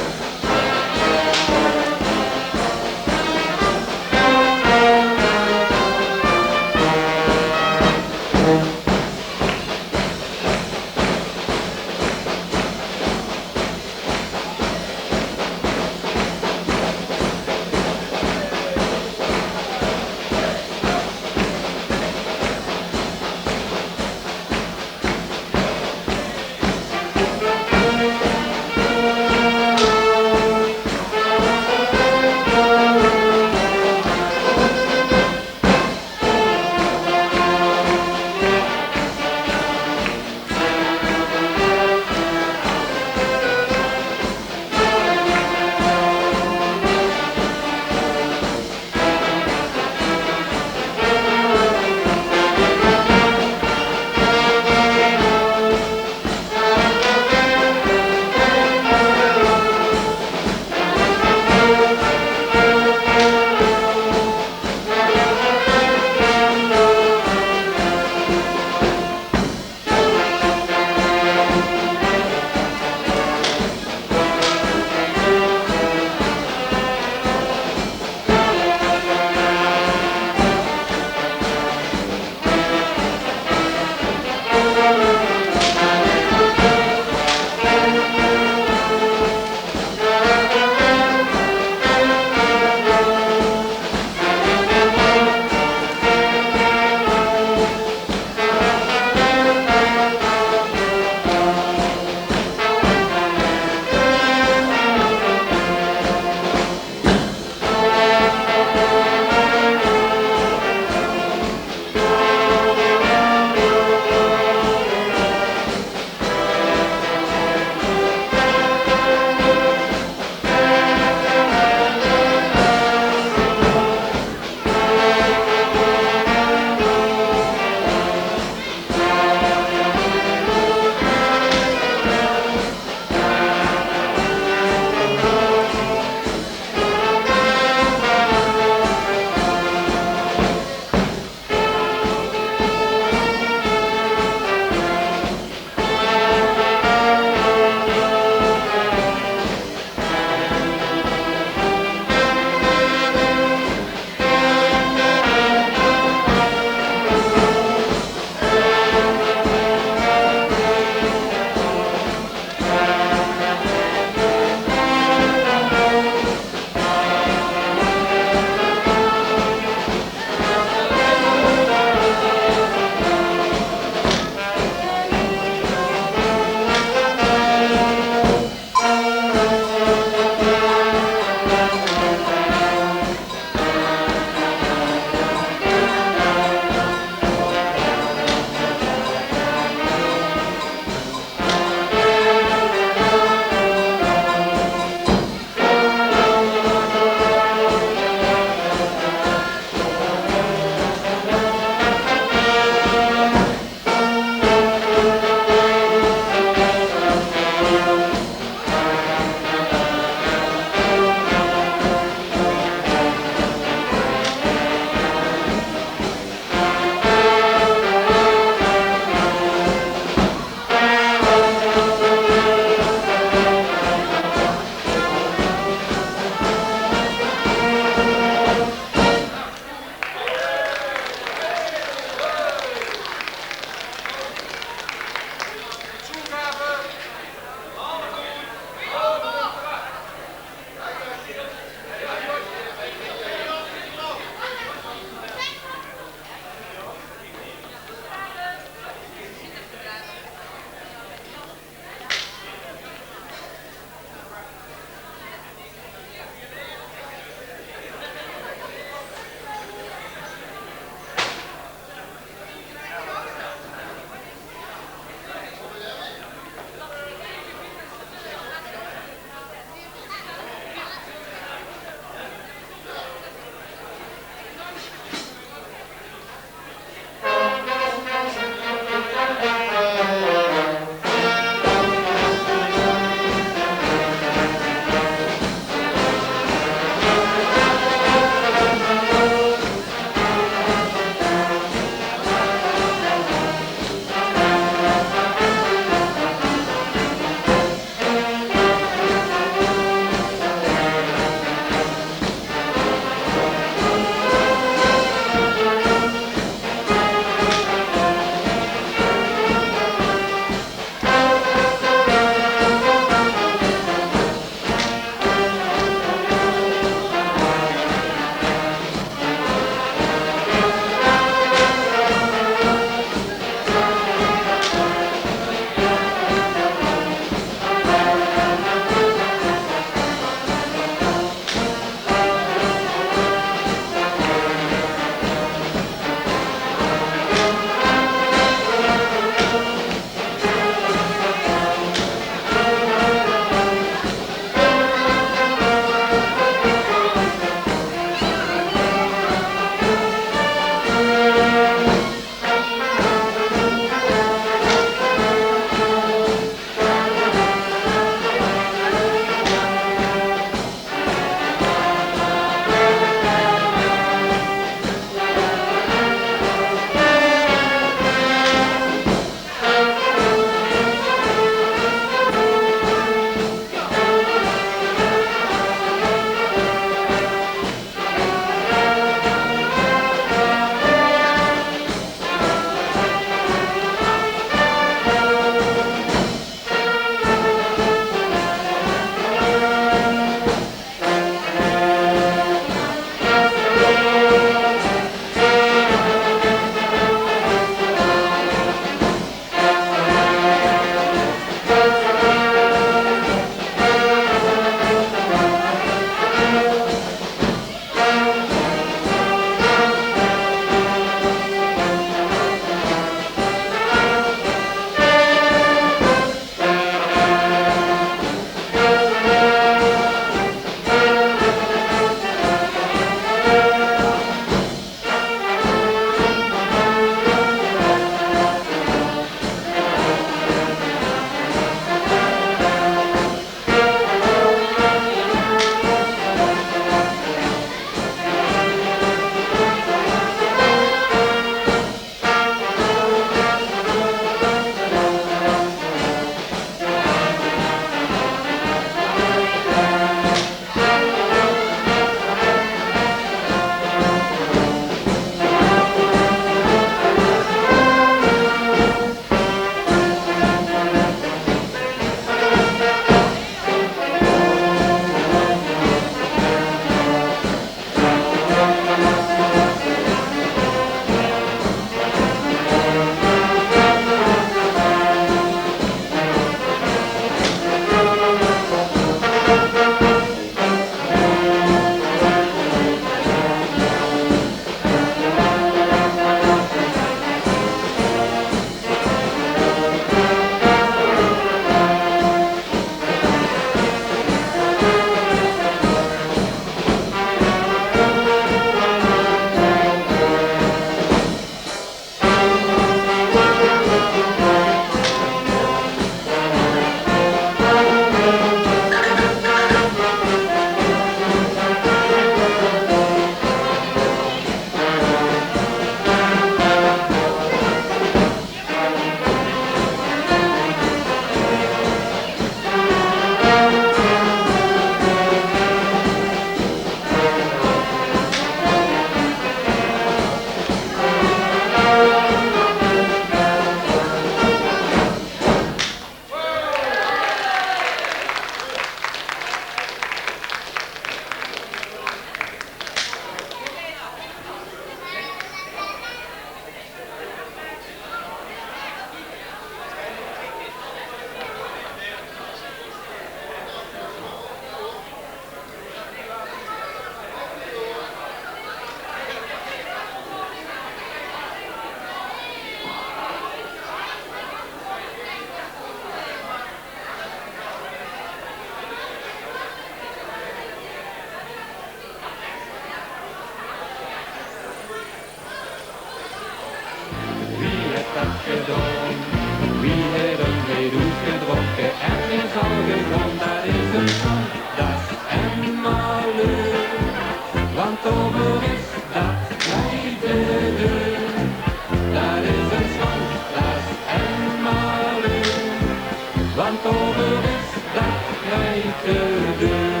Want over is dat niet te doen.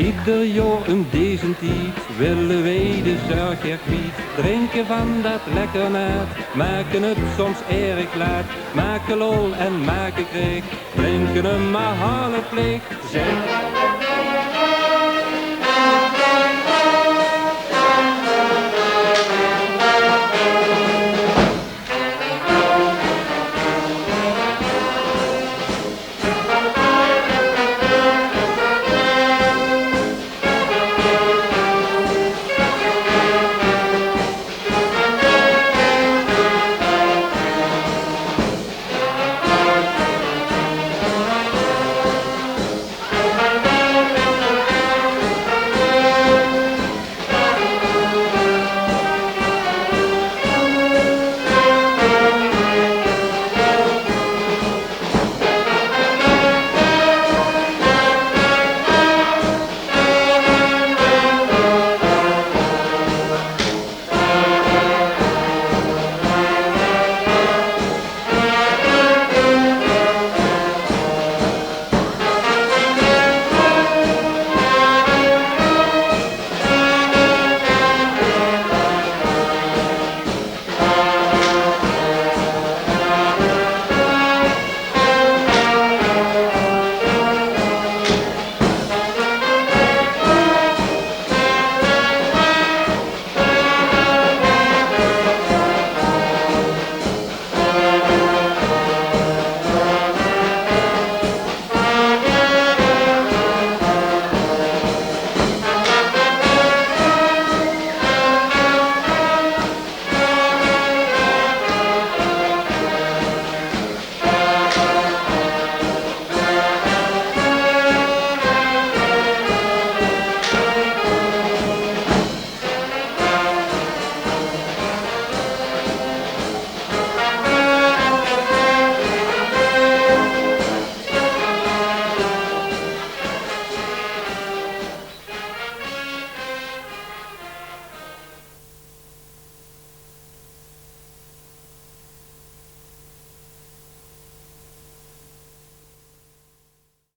Ieder jaor um deze tied wille wij de zörg er kwiet. Drinke van dat lekker naat, make het soms erg laat. Make lol en make kreeg, drinke hem maar halfleeg. Zeg.